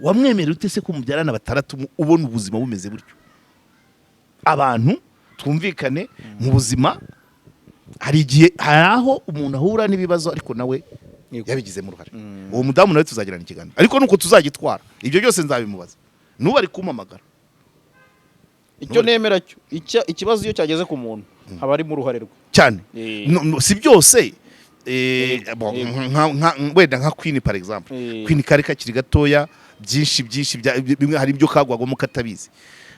wamwemerera ute se ko mubyarana batandatu, ubona ubuzima bumeze butyo? Abantu twumvikane, mu buzima hari igihe, hari aho umuntu ahura n'ibibazo, ariko nawe yabigizemo uruhare. Uwo mudamu nawe tuzagirana ikiganiro, ariko nuko tuzagitwara, ibyo byose nzabimubaza. N'ubu ari kumpamagara. Icyo nemera cyo, ikibazo iyo cyageze ku muntu haba harimo uruhare rwe. Cyane. No, si byose. Bon, wenda nka Queen par exemple. Queen kari kakiri gatoya, byinshi byinshi bimwe hari ibyo kagwagwamo katabizi,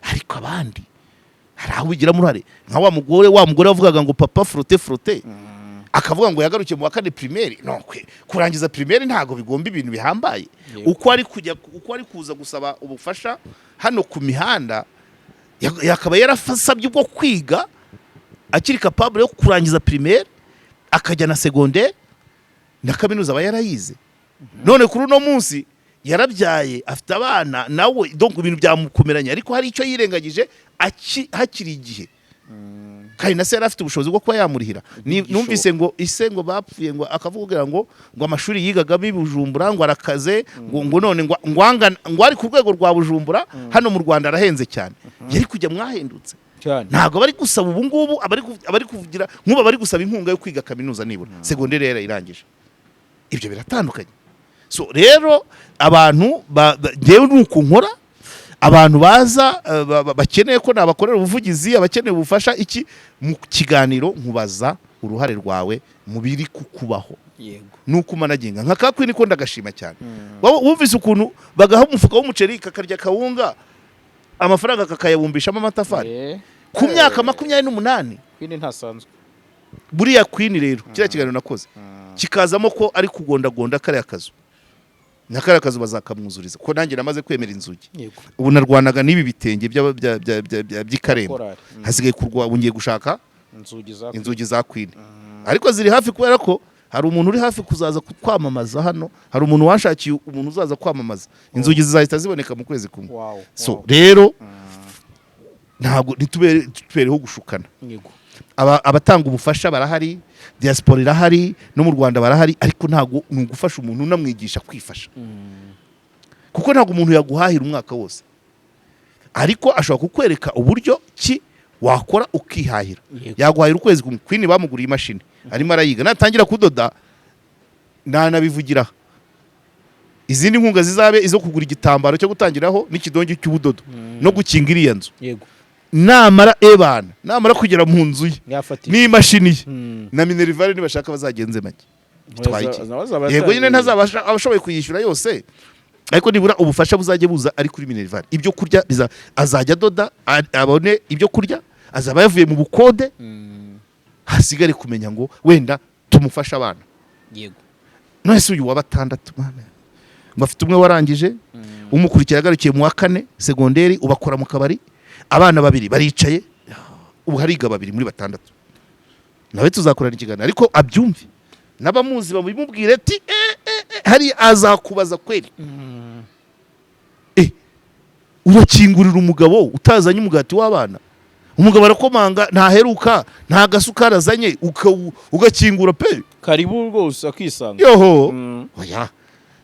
ariko abandi hari aho bigiramo uruhare, nka wa mugore wavugaga ngo papa frotte frotte, akavuga ngo yagarukiye mu wa kane primaire. No kurangiza primaire ntabwo bigomba ibintu bihambaye. Uko ari kujya, uko ari kuza gusaba ubufasha hano ku mihanda, yakaba yarasabye ubwo kwiga akiri capable yo kurangiza primaire, akajya na secondaire na kaminuza, aba yarayize. None kuri uno munsi yarabyaye, afite abana nawe, donc ibintu byamukomeranye, ariko hari icyo yirengagije hakiri igihe, kandi na se yari afite ubushobozi bwo kuba yamurihira. Numvise ngo ise ngo bapfuye, ngo akavuga ngo amashuri yigagamo i Bujumbura ngo arakaze, ngo none ngo ngo ari ku rwego rwa Bujumbura, hano mu Rwanda arahenze cyane, yari kujya mwahendutse. Ntabwo bari gusaba ubu ngubu, abari kuvugira nk'ubu bari gusaba inkunga yo kwiga kaminuza, nibura segonderi yarayirangije. Ibyo biratandukanye. So rero abantu njyewe ni uku nkora. Abantu baza bakeneye ko nabakorera ubuvugizi, abakeneye ubufasha, iki mu kiganiro nkubaza uruhare rwawe mu biri kukubaho, nuko umanaginga nka ka Queen ko ndagashima cyane. Wowe wumvise ukuntu bagaha umufuka w'umuceri kakarya kawunga, amafaranga kakayabumbishamo amatafari ku myaka 28? Queen ntasanzwe. Buriya Queen rero, kiriya kiganiro nakoze kikazamo ko ari kugondagonda kariya kazu, na kariya kazu bazakamwuzuriza, ko nanjye namaze kwemera inzugi. Ubu narwanaga n'ibi bitenge by'ikarembo. Korali. Hasigaye kurwa, ubu ngiye gushaka Inzugi za inzugi za Queen, ariko ziri hafi, kubera ko hari umuntu uri hafi kuzaza kwamamaza hano. Hari umuntu washakiye umuntu uzaza kwamamaza, inzugi zizahita ziboneka mu kwezi kumwe. So rero ntabwo ntitubere tubereho gushukana. Abatanga ubufasha barahari, diaspora irahari, no mu Rwanda barahari, ariko ntabwo ni ugufasha umuntu unamwigisha kwifasha, kuko ntabwo umuntu yaguhahira umwaka wose, ariko ashobora kukwereka uburyo ki wakora ukihahira. Yaguhahira ukwezi kumwe. Queen bamuguriye imashini, arimo arayiga, natangira kudoda nanabivugira. Izindi nkunga zizabe izo kugura igitambaro cyo gutangiraho n'ikidongi cy'ubudodo no gukinga iriya nzu. Namara ebana, namara kugera mu nzu ye Yafatishije. n'imashini ye na minerval, nibashaka bazagenze make, bitwaye iki? Yego nyine, ntazabasha abashoboye kuyishyura yose, ariko nibura ubufasha buzajye buza ari kuri minerval, ibyo kurya azajya adoda abone ibyo kurya, azaba yavuye mu bukode. Hasigare kumenya ngo wenda tumufashe abana. None se uyu wa batandatu, mana, ngo afite umwe warangije, umukurikira yagarukiye mu wa kane segonderi, ubakora mu kabari, abana babiri baricaye, ubu hariga babiri muri batandatu. Nawe tuzakorana ikiganiro, ariko abyumve n'abamuzi babimubwire ati eh, eh, eh, hari azakubaza kweri. Urakingurira umugabo utazanye umugati w'abana? Umugabo arakomanga, ntaheruka, nta gasukari azanye, ugakingura pe? Karibu rwose, akisanga. Yoho. Oya,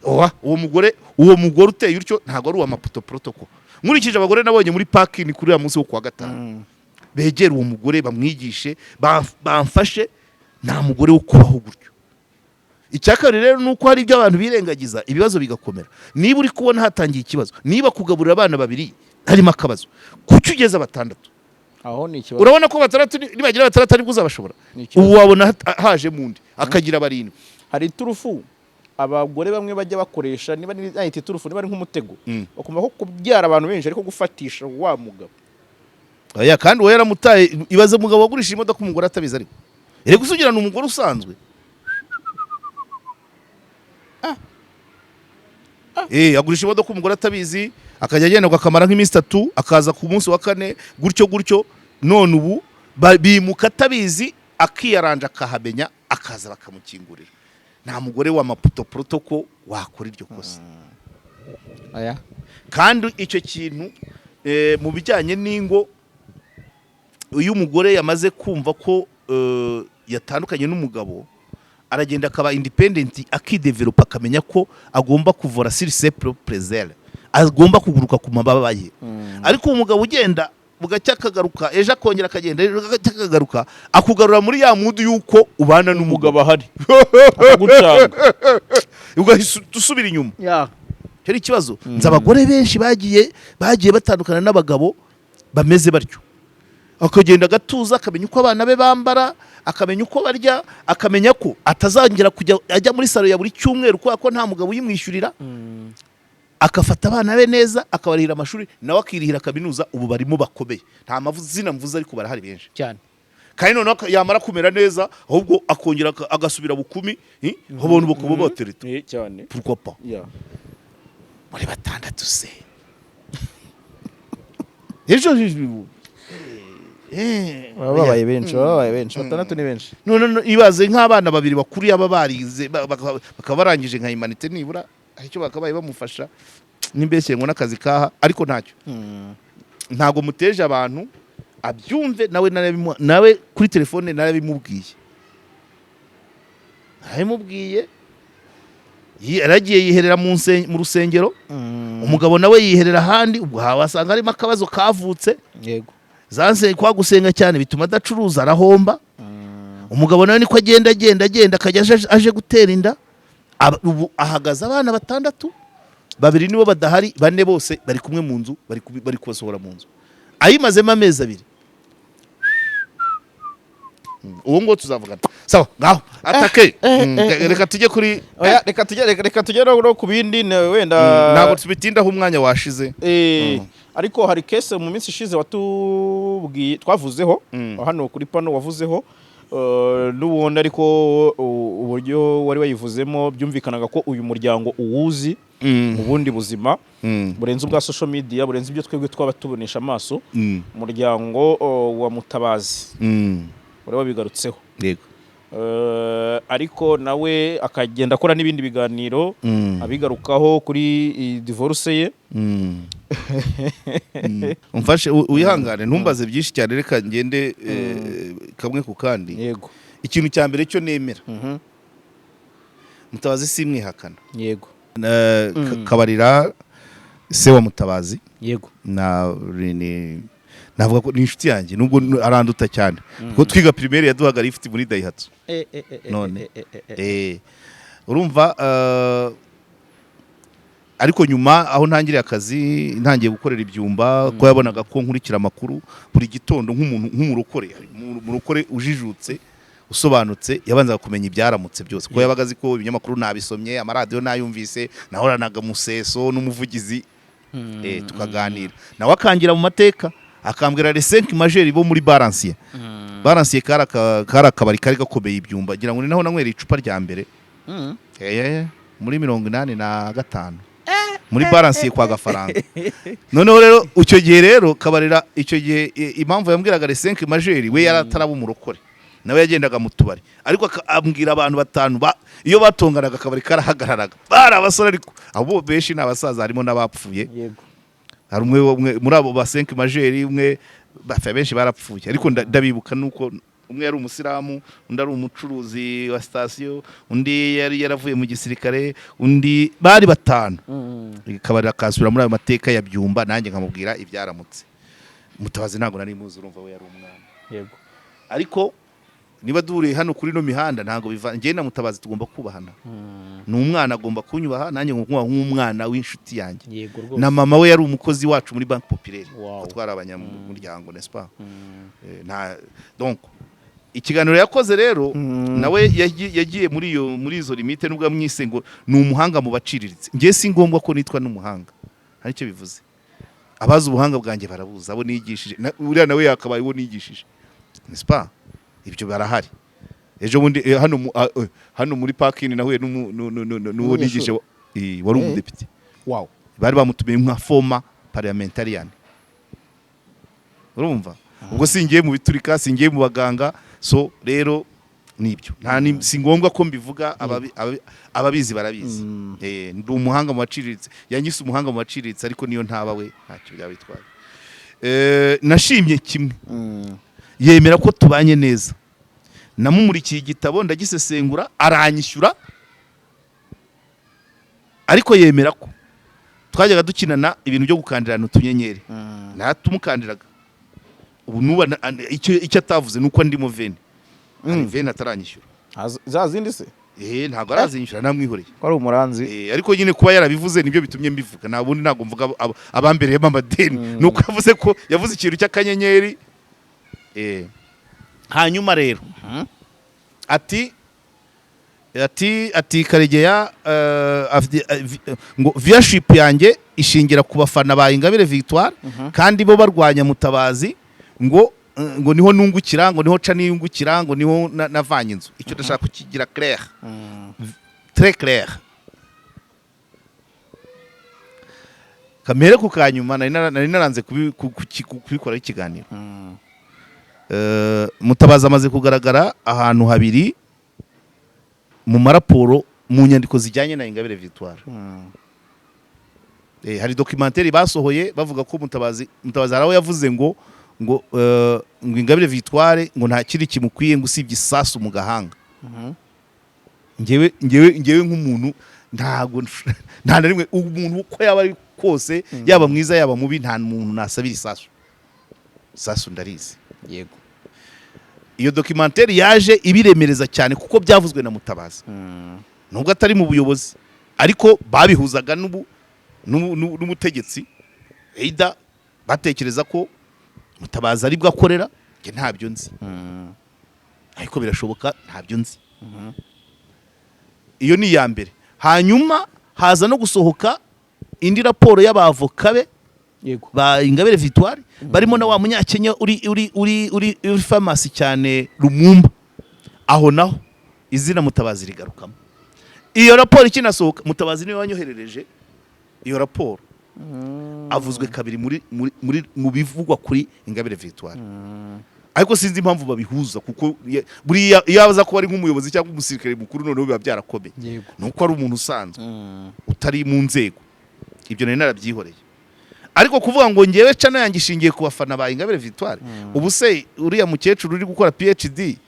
owa uwo mugore uteye utyo ntabwo ari uwa Maputo Protocol. Nkurikije abagore nabonye muri parking kuri uriya munsi wo kuwa gatanu, begere uwo mugore bamwigishe, bamfashe. Nta mugore wo kubaho gutyo. Icya kabiri rero ni uko hari ibyo abantu birengagiza, ibibazo bigakomera. Niba uri kubona hatangiye ikibazo, niba kugaburira abana babiri harimo akabazo, kuki ugeze batandatu? Aho ni ikibazo. Urabona ko batandatu, nibagira batandatu aribwo uzabashobora. Ni ikibazo. Ubu wabona hajemo undi akagira barindwi. Hari iturufu abagore bamwe bajya bakoresha, niba nayita iturufu, niba ari nk'umutego, bakumva ko kubyara abantu benshi ariko gufatisha wa mugabo. Oya, kandi uwo yaramutaye. Ibaze umugabo wagurisha imodoka umugore atabizi, ariko erega usugira ni umugore usanzwe. Agurisha imodoka umugore atabizi, akajya agenda akamara nk'iminsi 3, akaza ku munsi wa kane, gutyo gutyo. None ubu bimuka atabizi, akiyaranja akahamenya, akaza bakamukingurira. Nta mugore wa Maputo Protocol wakora iryo kosa. Aya. Kandi icyo kintu, mu bijyanye n'ingo, iyo umugore yamaze kumva ko yatandukanye n'umugabo, aragenda akaba independent, akidevelopa, akamenya ko agomba kuvura sur ses propres ailes, agomba kuguruka ku mababa ye. Ariko umugabo ugenda bugacya akagaruka ejo, akongera akagenda ejo, bugacya akagaruka, akugarura muri ya mood y'uko ubana n'umugabo. Umugabo ahari akagucanga. Ugahita usubira inyuma. Ya. Icyo ari ikibazo. Nzi abagore benshi bagiye batandukana n'abagabo bameze batyo, akagenda agatuza, akamenya uko abana be bambara, akamenya uko barya, akamenya ko atazongera kujya ajya muri salon ya buri cyumweru kubera ko nta mugabo uyimwishyurira, akafata abana be neza, akabarihira amashuri, nawe akirihira kaminuza. Ubu barimo bakomeye, nta mazina mvuze, ariko barahari benshi. Cyane. Kandi noneho yamara kumera neza, ahubwo akongera agasubira bukumi, abantu bakaba batereta. Cyane. Pourquoi pas? Ya. Muri batandatu se ejo? Baba babaye benshi, baba babaye benshi, batandatu ni benshi. None ibaze nk'abana babiri bakuru yaba barize, bakaba barangije nka humanités, nibura hari icyo bakabaye bamufasha. Nimbeshye ngo n'akazi kaha, ariko ntacyo, ntabwo muteje abantu. Abyumve nawe, nawe kuri telefone narabimubwiye. Yaragiye yiherera mu rusengero, umugabo nawe yiherera ahandi. Ubwo wasanga harimo akabazo kavutse. Zanse kwa gusenga cyane bituma adacuruza, arahomba. Umugabo nawe niko agenda, agenda, agenda, akajya aje gutera inda. Ubu ahagaze abana batandatu, babiri nibo badahari, bane bose bari kumwe mu nzu, bari kubasohora mu nzu, ayimazemo amezi 2. Uwo nguwo tuzavugana. Sawa, ngaho atake. Reka tujye kuri Oya, reka tujye no ku bindi wenda. Ntabwo tubitindaho, umwanya washize. Ariko hari case mu minsi ishize watubwiye, twavuzeho hano kuri pano, wavuzeho, n'ubundi, ariko uburyo wari wayivuzemo byumvikanaga ko uyu muryango uwuzi mu bundi buzima burenze ubwa social media, burenze ibyo twebwe twaba tubonesha amaso. Umuryango wa Mutabazi wari wabigarutseho. Yego. Ariko nawe akagenda akora n'ibindi biganiro abigarukaho kuri iyi divorce ye. Umfashe wihangane, ntumbaze byinshi cyane, reka ngende kamwe ku kandi. Ikintu cya mbere cyo nemera, Mutabazi si mwihakana. Kabarira, se wa Mutabazi, na navuga ko ni inshuti yanjye, nubwo aranduta cyane, kuko twiga primaire yaduhaga lift muri Daihatsu. None urumva, ariko nyuma aho ntangiriye akazi, ntangiye gukorera ibyumba, ko yabonaga ko nkurikira amakuru buri gitondo nk'umuntu nk'umurokore, umurokore ujijutse, usobanutse, yabanzaga kumenya ibyaramutse byose, kuko yabaga azi ko ibinyamakuru nabisomye, amaradiyo nayumvise, nahoranaga museso n'umuvugizi, tukaganira, nawe akangira mu mateka, akambwira les cinq majeurs bo muri baranciye. Baransiye kari akabari kari gakomeye ibyumba, ngira ngo ni naho nanywereye icupa rya mbere. Muri 85 muri Baransiye kwa Gafaranga. Noneho rero icyo gihe rero Kabarira, icyo gihe impamvu yambwiraga les 5 majeurs, we yari ataraba umurokore, nawe yagendaga mu tubari, ariko ambwira abantu batanu iyo batonganaga akabari karahagararaga. Bari abasore, ariko abo benshi ni abasaza, harimo n'abapfuye. Hari umwe muri abo ba 5 majeurs, umwe bafe, benshi barapfuye, ariko ndabibuka nuko umwe yari umusilamu, undi ari umucuruzi wa sitasiyo, undi yari yaravuye mu gisirikare, undi, bari batanu. Kabarira akasubira muri ayo mateka ya Byumba, nanjye nkamubwira ibyaramutse. Mutabazi ntabwo nari muzi, urumva we yari umwana. Ariko niba duhuriye hano kuri ino mihanda, ntabwo biva njye na Mutabazi tugomba kubahana. Ni umwana, agomba kunyubaha, nanjye ngomba nk'umwana w'inshuti yanjye. Yego rwose. Na mama we yari umukozi wacu muri Banque Populaire. Ko twari abanyamuryango, n'est-ce pas? Nta donc ikiganiro yakoze rero, nawe yagiye muri izo limite, nubwo amwise ngo ni umuhanga mu baciriritse. Njye si ngombwa ko nitwa n'umuhanga, hari icyo bivuze. Abazi ubuhanga bwanjye barabuzi, abo nigishije. Uriya nawe yakabaye uwo nigishije, n'est-ce pas? Ibyo barahari. Ejo bundi hano muri parking nahuye n'uwo N'umunyeshuri. nigishije wari umudepite. Bari bamutumiye nka former parliamentarian. Urumva ubwo singiye mu biturika, singiye mu baganga. So rero nibyo, nta si ngombwa ko mbivuga, ababizi barabizi. Ndi umuhanga mu baciriritse, yanyise umuhanga mu baciriritse, ariko niyo ntaba we ntacyo byaba bitwaye. Nashimye kimwe, yemera ko tubanye neza. Namumurikiye igitabo ndagisesengura, aranyishyura, ariko yemera ko twajyaga dukinana ibintu byo gukandirana utunyenyeri, naratumukandiraga. Ubu nuba icyo atavuze ni uko ndimo veni, hari veni ataranyishyura. Za zindi se? Ntabwo arazinyishyura, namwihoreye. Ko ari umuranzi. Ariko nyine kuba yarabivuze nibyo bitumye mbivuga. Nta bundi, ntabwo mvuga abambereyemo amadeni, ni uko yavuze ko yavuze ikintu cy'akanyenyeri. Hanyuma rero ati Karegeya, ngo viewership yanjye ishingira ku bafana ba Ingabire Victoire, kandi bo barwanya Mutabazi, ngo niho nungukira, ngo niho ca niyungukira, ngo niho navanye inzu. Icyo ndashaka kukigira clair, très clair. Kamere ku kanyuma nari naranze kubikoraho ikiganiro. Mutabazi amaze kugaragara ahantu habiri mu maraporo, mu nyandiko zijyanye na Ingabire Victoire. Hari documentaire basohoye bavuga ko Mutabazi hari aho yavuze ngo Ingabire Victoire ngo nta kindi kimukwiye ngo usibye isasu mu gahanga. Ngewe nk'umuntu ntago nta na rimwe, umuntu uko yaba ari kose, yaba mwiza yaba mubi, nta muntu nasabira isasu. Isasu ndarizi. Iyo documentaire yaje ibiremereza cyane kuko byavuzwe na Mutabazi, nubwo atari mu buyobozi, ariko babihuzaga n'ubutegetsi. Either batekereza ko Mutabazi aribwo akorera, njye ntabyo nzi, ariko birashoboka, ntabyo nzi. Iyo ni iya mbere. Hanyuma haza no gusohoka indi raporo y'abavoka be ba Ingabire Victoire, barimo na wa Munyakenya uri famous cyane, Lumumba. Aho naho izina Mutabazi rigarukamo. Iyo raporo ikinasohoka, Mutabazi niwe wanyoherereje iyo raporo. Avuzwe kabiri muri mu bivugwa kuri Ingabire Victoire, ariko sinzi impamvu babihuza, kuko buriya iyo aza kuba ari nk'umuyobozi cyangwa umusirikare mukuru, noneho biba byarakomeye. Nuko ari umuntu usanzwe utari mu nzego. Ibyo nari narabyihoreye, ariko kuvuga ngo ngewe channel yanjye ishingiye ku bafana ba Ingabire Victoire, ubu se uriya mukecuru uri gukora PhD,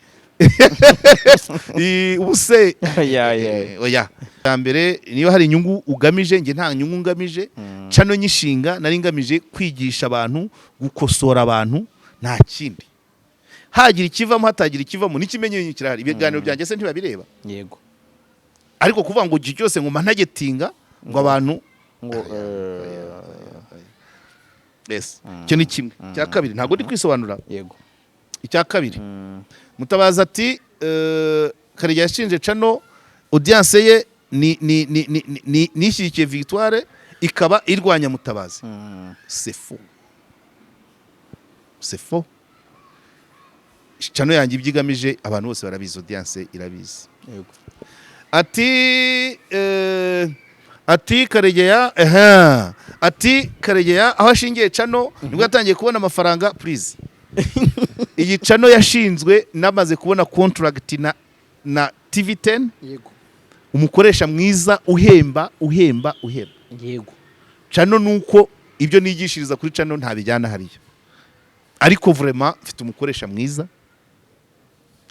ubu se Ya, ya. Oya, ya mbere, niba hari inyungu ugamije, njye nta nyungu ngamije. Channel nyishinga nari ngamije kwigisha abantu, gukosora abantu, nta kindi. Hagira ikivamo, hatagira ikivamo, n'ikimenyimenyi kirahari, ibiganiro byanjye se ntibabireba? Yego. Ariko kuvuga ngo igihe cyose ngo managetinga ngo abantu ngo yes, icyo ni kimwe. Icya kabiri, ntabwo ndi kwisobanura. Icya kabiri, Mutabazi ati Karegeya yashinje channel audience ye ni nishyigikiye Victoire, ikaba irwanya Mutabazi. C'est faux, c'est faux. Channel yanjye ibyo igamije abantu bose barabizi, audience irabizi. Ati Karegeya, ehe, ati Karegeya aho ashingiye channel nibwo yatangiye kubona amafaranga. Please, iyi channel yashinzwe namaze kubona contract na TV10, umukoresha mwiza uhemba, uhemba, uhemba. Channel nuko ibyo nigishiriza kuri channel ntabijyana hariya, ariko vraiment mfite umukoresha mwiza,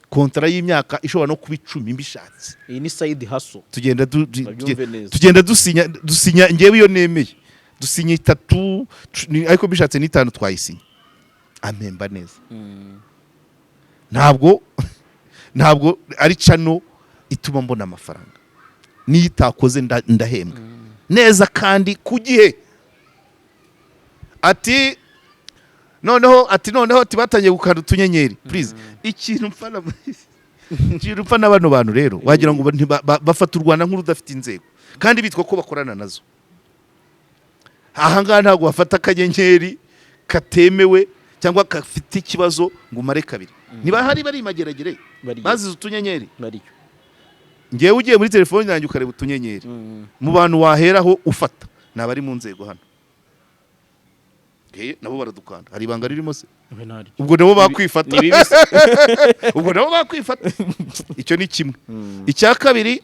contrat y'imyaka ishobora no kuba 10 mbishatse. Iyi ni side hustle. Tugenda Babyumve neza. Tugenda dusinya. Ngewe iyo nemeye dusinya itatu, ariko bishatse n'itanu twayisinya. Ampemba neza. Ntabwo ari channel ituma mbona amafaranga. Niyo itakoze ndahembwa neza kandi ku gihe. Ati noneho ati batangiye gukanda utunyenyeri. Please, ikintu mpfa na bano bantu rero, wagira ngo bafata u Rwanda nk'urudafite inzego kandi bitwa ko bakorana nazo. Ahangaha ntabwo bafata akanyenyeri katemewe cyangwa gafite ikibazo ngo umare kabiri. Niba hari bari imageragere Bariyo. bazize utunyenyeri. Bariyo. Ngewe ugiye muri telefone yanjye ukareba utunyenyeri, mu bantu waheraho ufata ni abari mu nzego hano. Nabo baradukanda. Hari ibanga ririmo se? Oya, ntaryo. Ubwo nabo bakwifata. Ni bibi se. Ubwo nabo bakwifata. Icyo ni kimwe. Icya kabiri,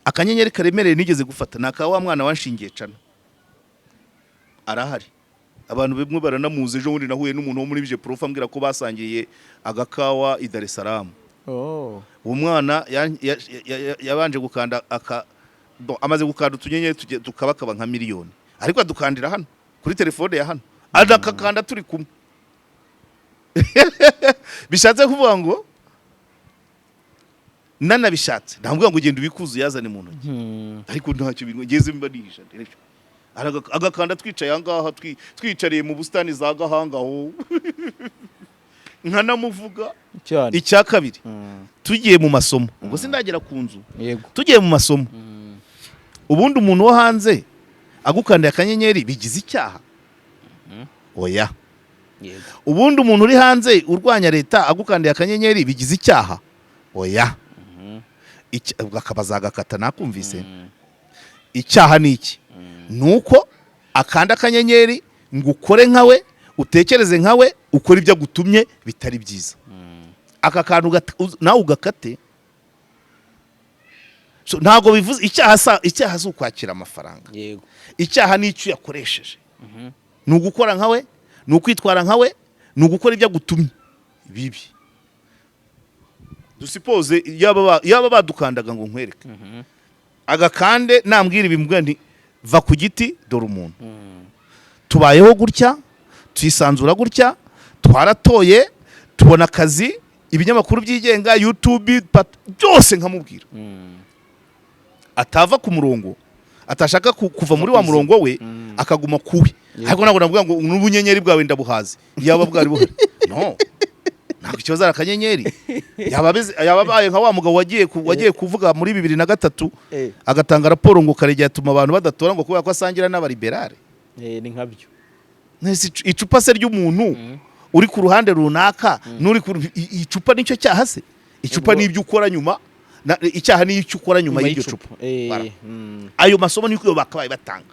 akanyenyeri karemereye nigeze gufata ni aka wa mwana wanshingiye channel. Arahari, abantu bamwe baranamuzi. Ejo bundi nahuye n'umuntu wo muri MIGEPROF ambwira ko basangiye agakawa i Dar es Salaam. Uwo mwana yabanje gukanda aka bon, amaze gukanda utunyenyeri tukabakaba nka miliyoni, ariko adukandira hano kuri telefone ya hano, adakakanda turi kumwe. Bishatse kuvuga ngo nanabishatse ntabwo ngo ugenda ubikuze uyazane mu ntoki, ariko ntacyo bintu ngeze mba nihisha. Agakanda twicaye aha ngaha, twicariye mu busitani za Gahanga aho, nkanamuvuga. Cyane. Icya kabiri, tugiye mu masomo, ubwo sindagera ku nzu, tugiye mu masomo, ubundi umuntu wo hanze agukandiye akanyenyeri bigize icyaha? Oya. Ubundi umuntu uri hanze urwanya leta agukandiye akanyenyeri bigize icyaha? Oya. Ubwo akaba azagakata nakumvise. Icyaha ni iki? Ni uko akanda akanyenyeri ngo ukore nkawe, utekereze nkawe, ukore ibyo agutumye bitari byiza. Aka kantu nawe ugakate. So, ntabwo bivuze icyaha icyaha si ukwakira amafaranga. Icyaha ni icyo uyakoresheje, ni ugukora nkawe, ni ukwitwara nkawe, ni ugukora ibyo agutumye bibi. Dusipoze yaba badukandaga ngo nkwereke agakande, nambwira ibi, mbwira nti va ku giti, dore umuntu tubayeho gutya, twisanzura gutya, twaratoye, tubona akazi, ibinyamakuru byigenga, YouTube, byose nkamubwira, atava ku murongo, atashaka kuva muri wa murongo we, akaguma kuwe. Ariko ntabwo navuga ngo n'ubunyenyeri bwawe ndabuhaze. Yaba bwari buhari, no ntabwo ikibazo ari akanyenyeri. Yaba abaye nka wa mugabo wagiye kuvuga muri 2003, agatanga raporo ngo Karegeya atuma abantu badatora ngo kubera ko asangira n'abaliberale. Ni nkabyo. Nese icupa se ry'umuntu uri ku ruhande runaka n'uri ku icupa nicyo cyaha se? Icupa ni ibyo ukora nyuma, icyaha ni icyo ukora nyuma y'iryo cupa. Voilà. Ayo masomo niko bakabaye batanga.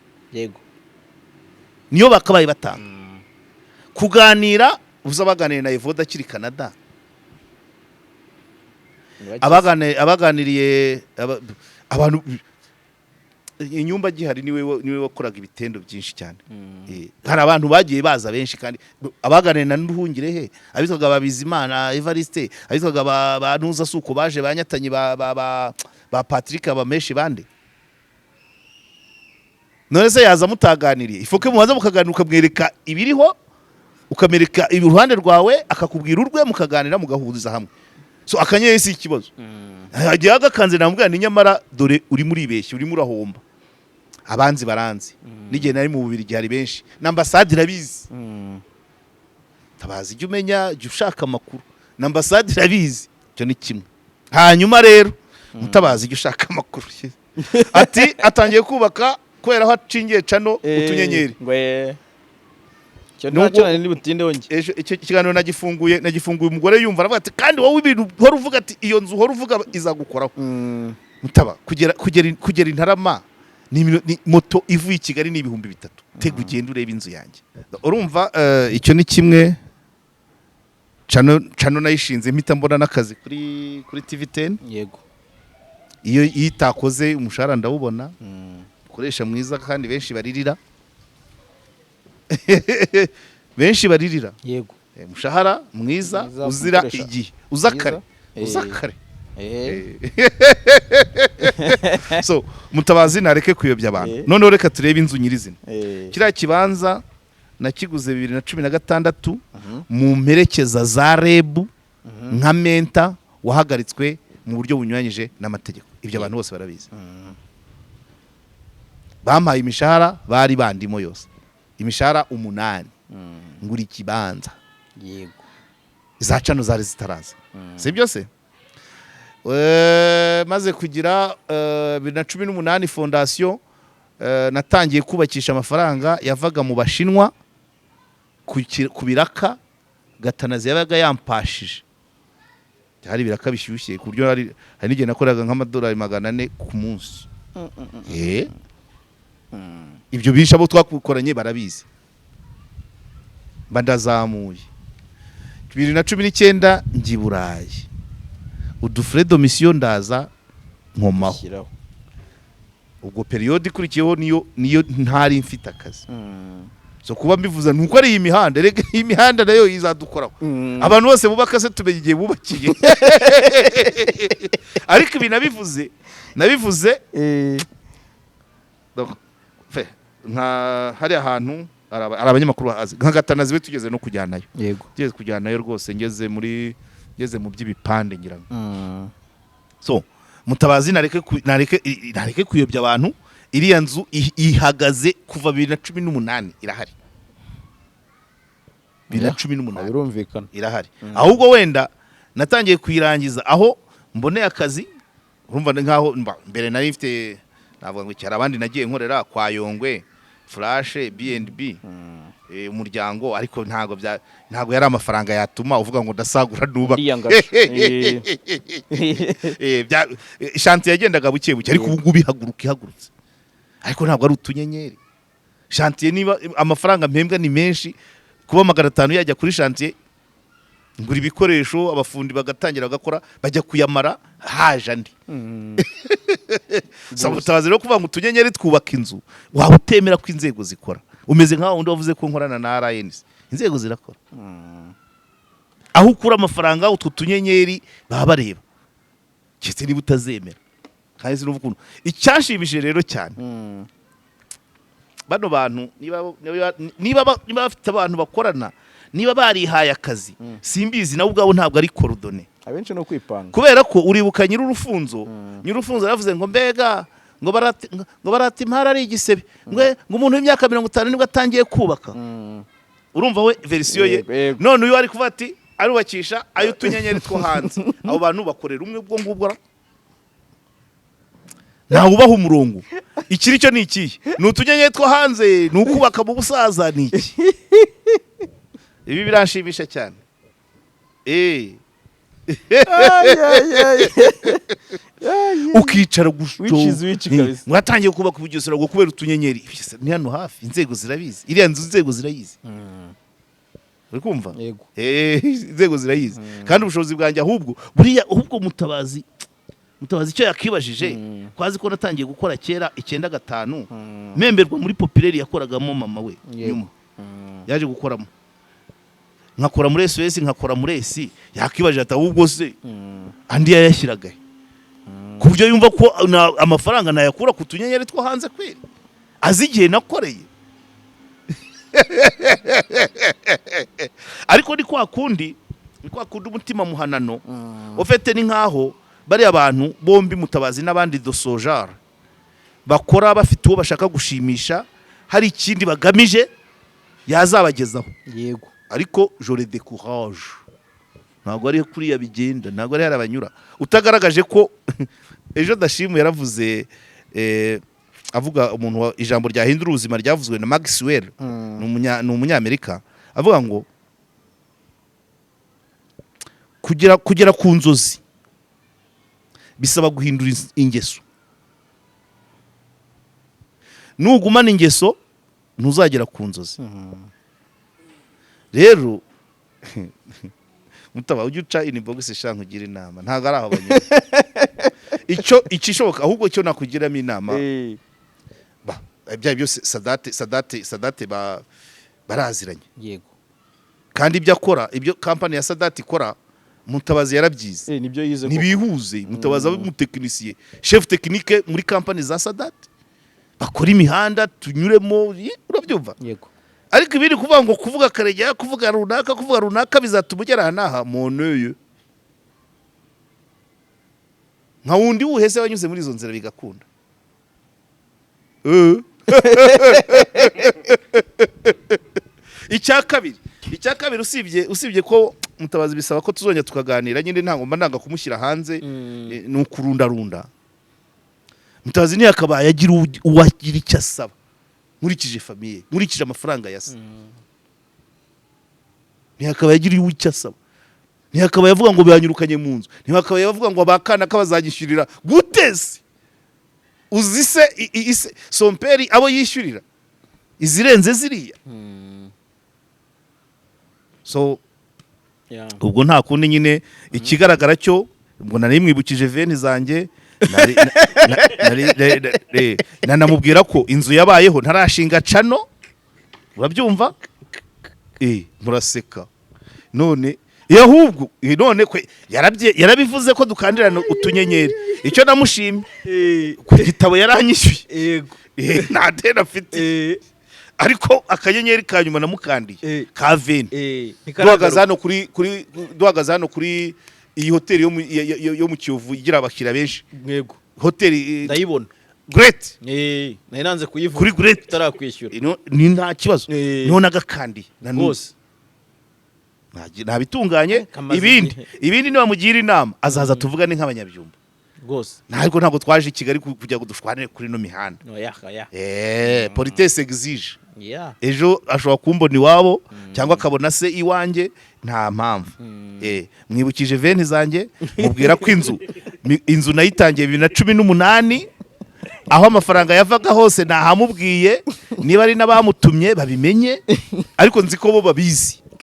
Niyo bakabaye batanga. Kuganira, uza baganiriye na Evode akiri Canada, abaganiriye abantu inyumba gihari, niwe wakoraga ibitendo byinshi cyane. Hari abantu bagiye baza benshi kandi abaganiriye na Nduhungirehe, abitwaga ba Bizimana Evariste, abitwaga ba Ntuza Suko baje ba Nyatanyi, ba Patrick Abameshi bande. None se yaza mutaganiriye? Ifoke mubanza mukaganira, ukamwereka ibiriho, ukamwereka iruhande rwawe, akakubwira urwe, mukaganira, mugahuriza hamwe. So akanyenyeri si ikibazo. Hagiye agakanze namubwira ni nyamara dore urimo uribeshya, urimo urahomba. Abanzi baranzi, n'igihe nari mu Bubirigi hari benshi na ambasade irabizi. Tabazi, jya umenya, jya ushaka amakuru, na ambasade irabizi. Icyo ni kimwe. Hanyuma rero Mutabazi, jya ushaka amakuru. Ati atangiye kubaka kubera aho acingiye channel utunyenyeri. Ngo. Cyo Nubwo- ntacyo nari nibutindeho njye. Ejo icyo kiganiro nagifunguye, umugore yumva aravuga ati: "Kandi wowe ibintu uhora uvuga ati iyo nzu uhora uvuga izagukoraho." Mutaba, kugera Intarama ni moto ivuye i Kigali ni 3000. Tega ugende urebe inzu yanjye. Urumva, icyo ni kimwe. Channel nayishinze mpita mbona n'akazi kuri TV 10. Iyo itakoze umushahara ndawubona, ukoresha mwiza, kandi benshi baririra, benshi baririra. Umushahara mwiza, Mwiza, uzira umukoresha igihe, uza mwiza. kare, uza kare. So Mutabazi nareke kuyobya abantu. Noneho reka turebe inzu nyirizina. Kiriya kibanza nakiguze 2016 mu mperekeza za REB, nka mentor wahagaritswe mu buryo bunyuranyije n'amategeko. Ibyo abantu bose barabizi. Bampaye imishahara bari bandimo yose, imishahara 8, ngura ikibanza. Za channel zari zitaraza, si byo se? Maze kugira 2018 fondation, natangiye kubakisha amafaranga yavaga mu Bashinwa ku biraka Gatanazi yabaga yampashije. Hari ibiraka bishyushye ku buryo hari n'igihe nakoraga nk'amadolari 400 ku munsi. Ibyo bisha abo twakoranye barabizi. Mba ndazamuye, 2019 njya i Burayi, udufrais de mission ndaza nkomaho. Shyiraho. Ubwo période ikurikiyeho niyo ntari mfite akazi. So kuba mbivuze nuko ari iyi mihanda, reka iyi mihanda nayo izadukoraho. Abantu bose bubaka se tumenya igihe bubakiye? Ariko ibi nabivuze donc, fe, nka hariya hantu hari abanyamakuru bahazi nka Gatanazi we, tugeze no kujyanayo. Tugeze kujyanayo rwose, ngeze mu by'ibipande ngira ngo. So Mutabazi nareke kuyobya abantu. Iriya nzu ihagaze kuva 2018, irahari 2018. Birumvikana. Irahari. Ahubwo wenda natangiye kuyirangiza aho mboneye akazi. Urumva ni nkaho mbere nari mfite, navuga ngo hari abandi nagiye nkorera kwa Yongwe, Flash, B&B, Umuryango, ariko ntabwo yari amafaranga yatuma uvuga ngo ndasagura nubaka. Ndiyangaje. Chantier yagendaga buke buke, ariko ubu ngubu ihaguruka ihagurutse, ariko ntabwo ari utunyenyeri. Chantier, niba amafaranga mpembwa ni menshi, kuba 500 yajya kuri chantier, ngura ibikoresho, abafundi bagatangira bagakora, bajya kuyamara haje andi. Saba Mutabazi rero, kuvuga ngo utunyenyeri twubaka inzu, waba utemera ko inzego zikora. Umeze nka wundi wavuze ko nkorana na RNC. Inzego zirakora. Aho ukura amafaranga, utwo tunyenyeri baba bareba, keretse niba utazemera. Kandi sinumva ukuntu icyanshimishije rero cyane, bano bantu niba bafite abantu bakorana, niba barihaye akazi, simbizi, nabo ubwabo ntabwo ari coordonné. Abenshi no kwipanga. Kubera ko uribuka nyir'urufunzo, nyir'urufunzo yaravuze ngo mbega ngo barata impara ari igisebe, ngo umuntu w'imyaka 50 nibwo atangiye kubaka. Urumva we version ye. Yego, yego. None uyu ari kuvuga ati arubakisha ay'utunyenyeri two hanze. Abo bantu bakorera umwe ubwo ngubwo ntawe ubaha umurongo. Ikiri cyo ni ikihe? Ni utunyenyeri two hanze? Ni ukubaka mu busaza? Ni iki? Ibi biranshimisha cyane. Ay, ay, ay. Ukicara gutyo. Which is which kabisa. Mwatangiye kubaka ubugesera ngo kubera utunyenyeri. Ibyo se ni hano hafi, inzego zirabizi. Iriya nzu inzego zirayizi. Uri kumva? Yego. Inzego zirayizi kandi ubushobozi bwanjye. Ahubwo buriya, ahubwo Mutabazi icyo yakibajije, ko azi ko natangiye gukora kera 95, memberwa muri Populaire yakoragamo mama we. Nyuma yaje gukoramo, nkakora muri SOS, nkakora muri esi. Yakibajije ati ahubwo se andi yayashyiraga he? Ku buryo yumva ko amafaranga nayakura ku tunyenyeri two hanze kweri, azi igihe nakoreye. Ariko ni kwa kundi umutima muhanano ufite. Ni nkaho bariya bantu bombi, Mutabazi n'abandi dosojara, bakora bafite uwo bashaka gushimisha, hari ikindi bagamije yazabagezaho. Ariko je le décourage, ntabwo ari kuriya bigenda, ntabwo ari hariya banyura utagaragaje ko. Ejo Dashimu yaravuze, avuga umuntu ijambo ryahindura ubuzima ryavuzwe na Maxwell, ni umunyamerika. Avuga ngo kugera ku nzozi bisaba guhindura ingeso. Nugumana ingeso, ntuzagera ku nzozi. Rero mutaba ujya uca inbox, sha, nkugira inama. Ntabwo ari aho banyura. Icyo ikishoboka ahubwo cyo nakugiramo inama, ba ibyo byose, Sadate baraziranye. Kandi ibyo akora, ibyo kampani ya Sadate ikora, Mutabazi yarabyize. Nibyo yize koko. Ntibihuze. Mutabazi abe umutekinisiye, chef technique muri kampani za Sadate, bakora imihanda tunyuremo, urabyumva? Yego. Ariko ibiri kuvuga ngo kuvuga Karegeya, kuvuga runaka, kuvuga runaka bizatuma ugera aha n'aha, moneye nka wundi wuhese wanyuze muri izo nzira bigakunda. Icya kabiri, usibye ko Mutabazi bisaba ko tuzongera tukaganira nyine, ntabwo mba nanga kumushyira hanze, ni ukurundarunda. Mutabazi ntiyakabaye agira uwagira icyo asaba, nkurikije famille, nkurikije amafaranga yasa. Ntiyakabaye agira icyo asaba, ntiyakabaye avuga ngo banyirukanye mu nzu, ntiyakabaye avuga ngo abakana kabazanyishyurira. Gute se? Uzi se ise son père abo yishyurira izirenze ziriya? So ubwo nta kundi nyine. Ikigaragara cyo, ubwo nari mwibukije veni zanjye, nanamubwira ko inzu yabayeho ntarashinga channel, urabyumva? Muraseka none. Ahubwo none kwe yarabivuze ko dukandirana utunyenyeri. Icyo namushimye, ku gitabo yaranyishyuye. Nta deni afite, ariko akanyenyeri ka nyuma namukandiye ka veni, duhagaze hano kuri duhagaze hano kuri iyi hoteli yo mu Kiyovu igira abakiriya benshi, hoteli Ndayibona. Great. Nari nanze kuyivuga Kuri Great. utarakwishyura. Ni nta kibazo. Niho nagakandiye na n'ubu. Ntabitunganye. Kamaze Ibindi igihe. ibindi nibamugira inama, azaza tuvugane nk'abanyabyumba. Ntabwo twaje i Kigali kugira ngo dushwanire kuri ino mihanda. Oya, oya. Politesse exige. Ejo ashobora kumbona iwabo cyangwa akabona se iwanjye, nta mpamvu. Mwibukije veni zanjye, mubwira ko inzu nayitangiye 2018, aho amafaranga yavaga hose nahamubwiye. Niba ari n'abamutumye babimenye, ariko nzi ko bo babizi.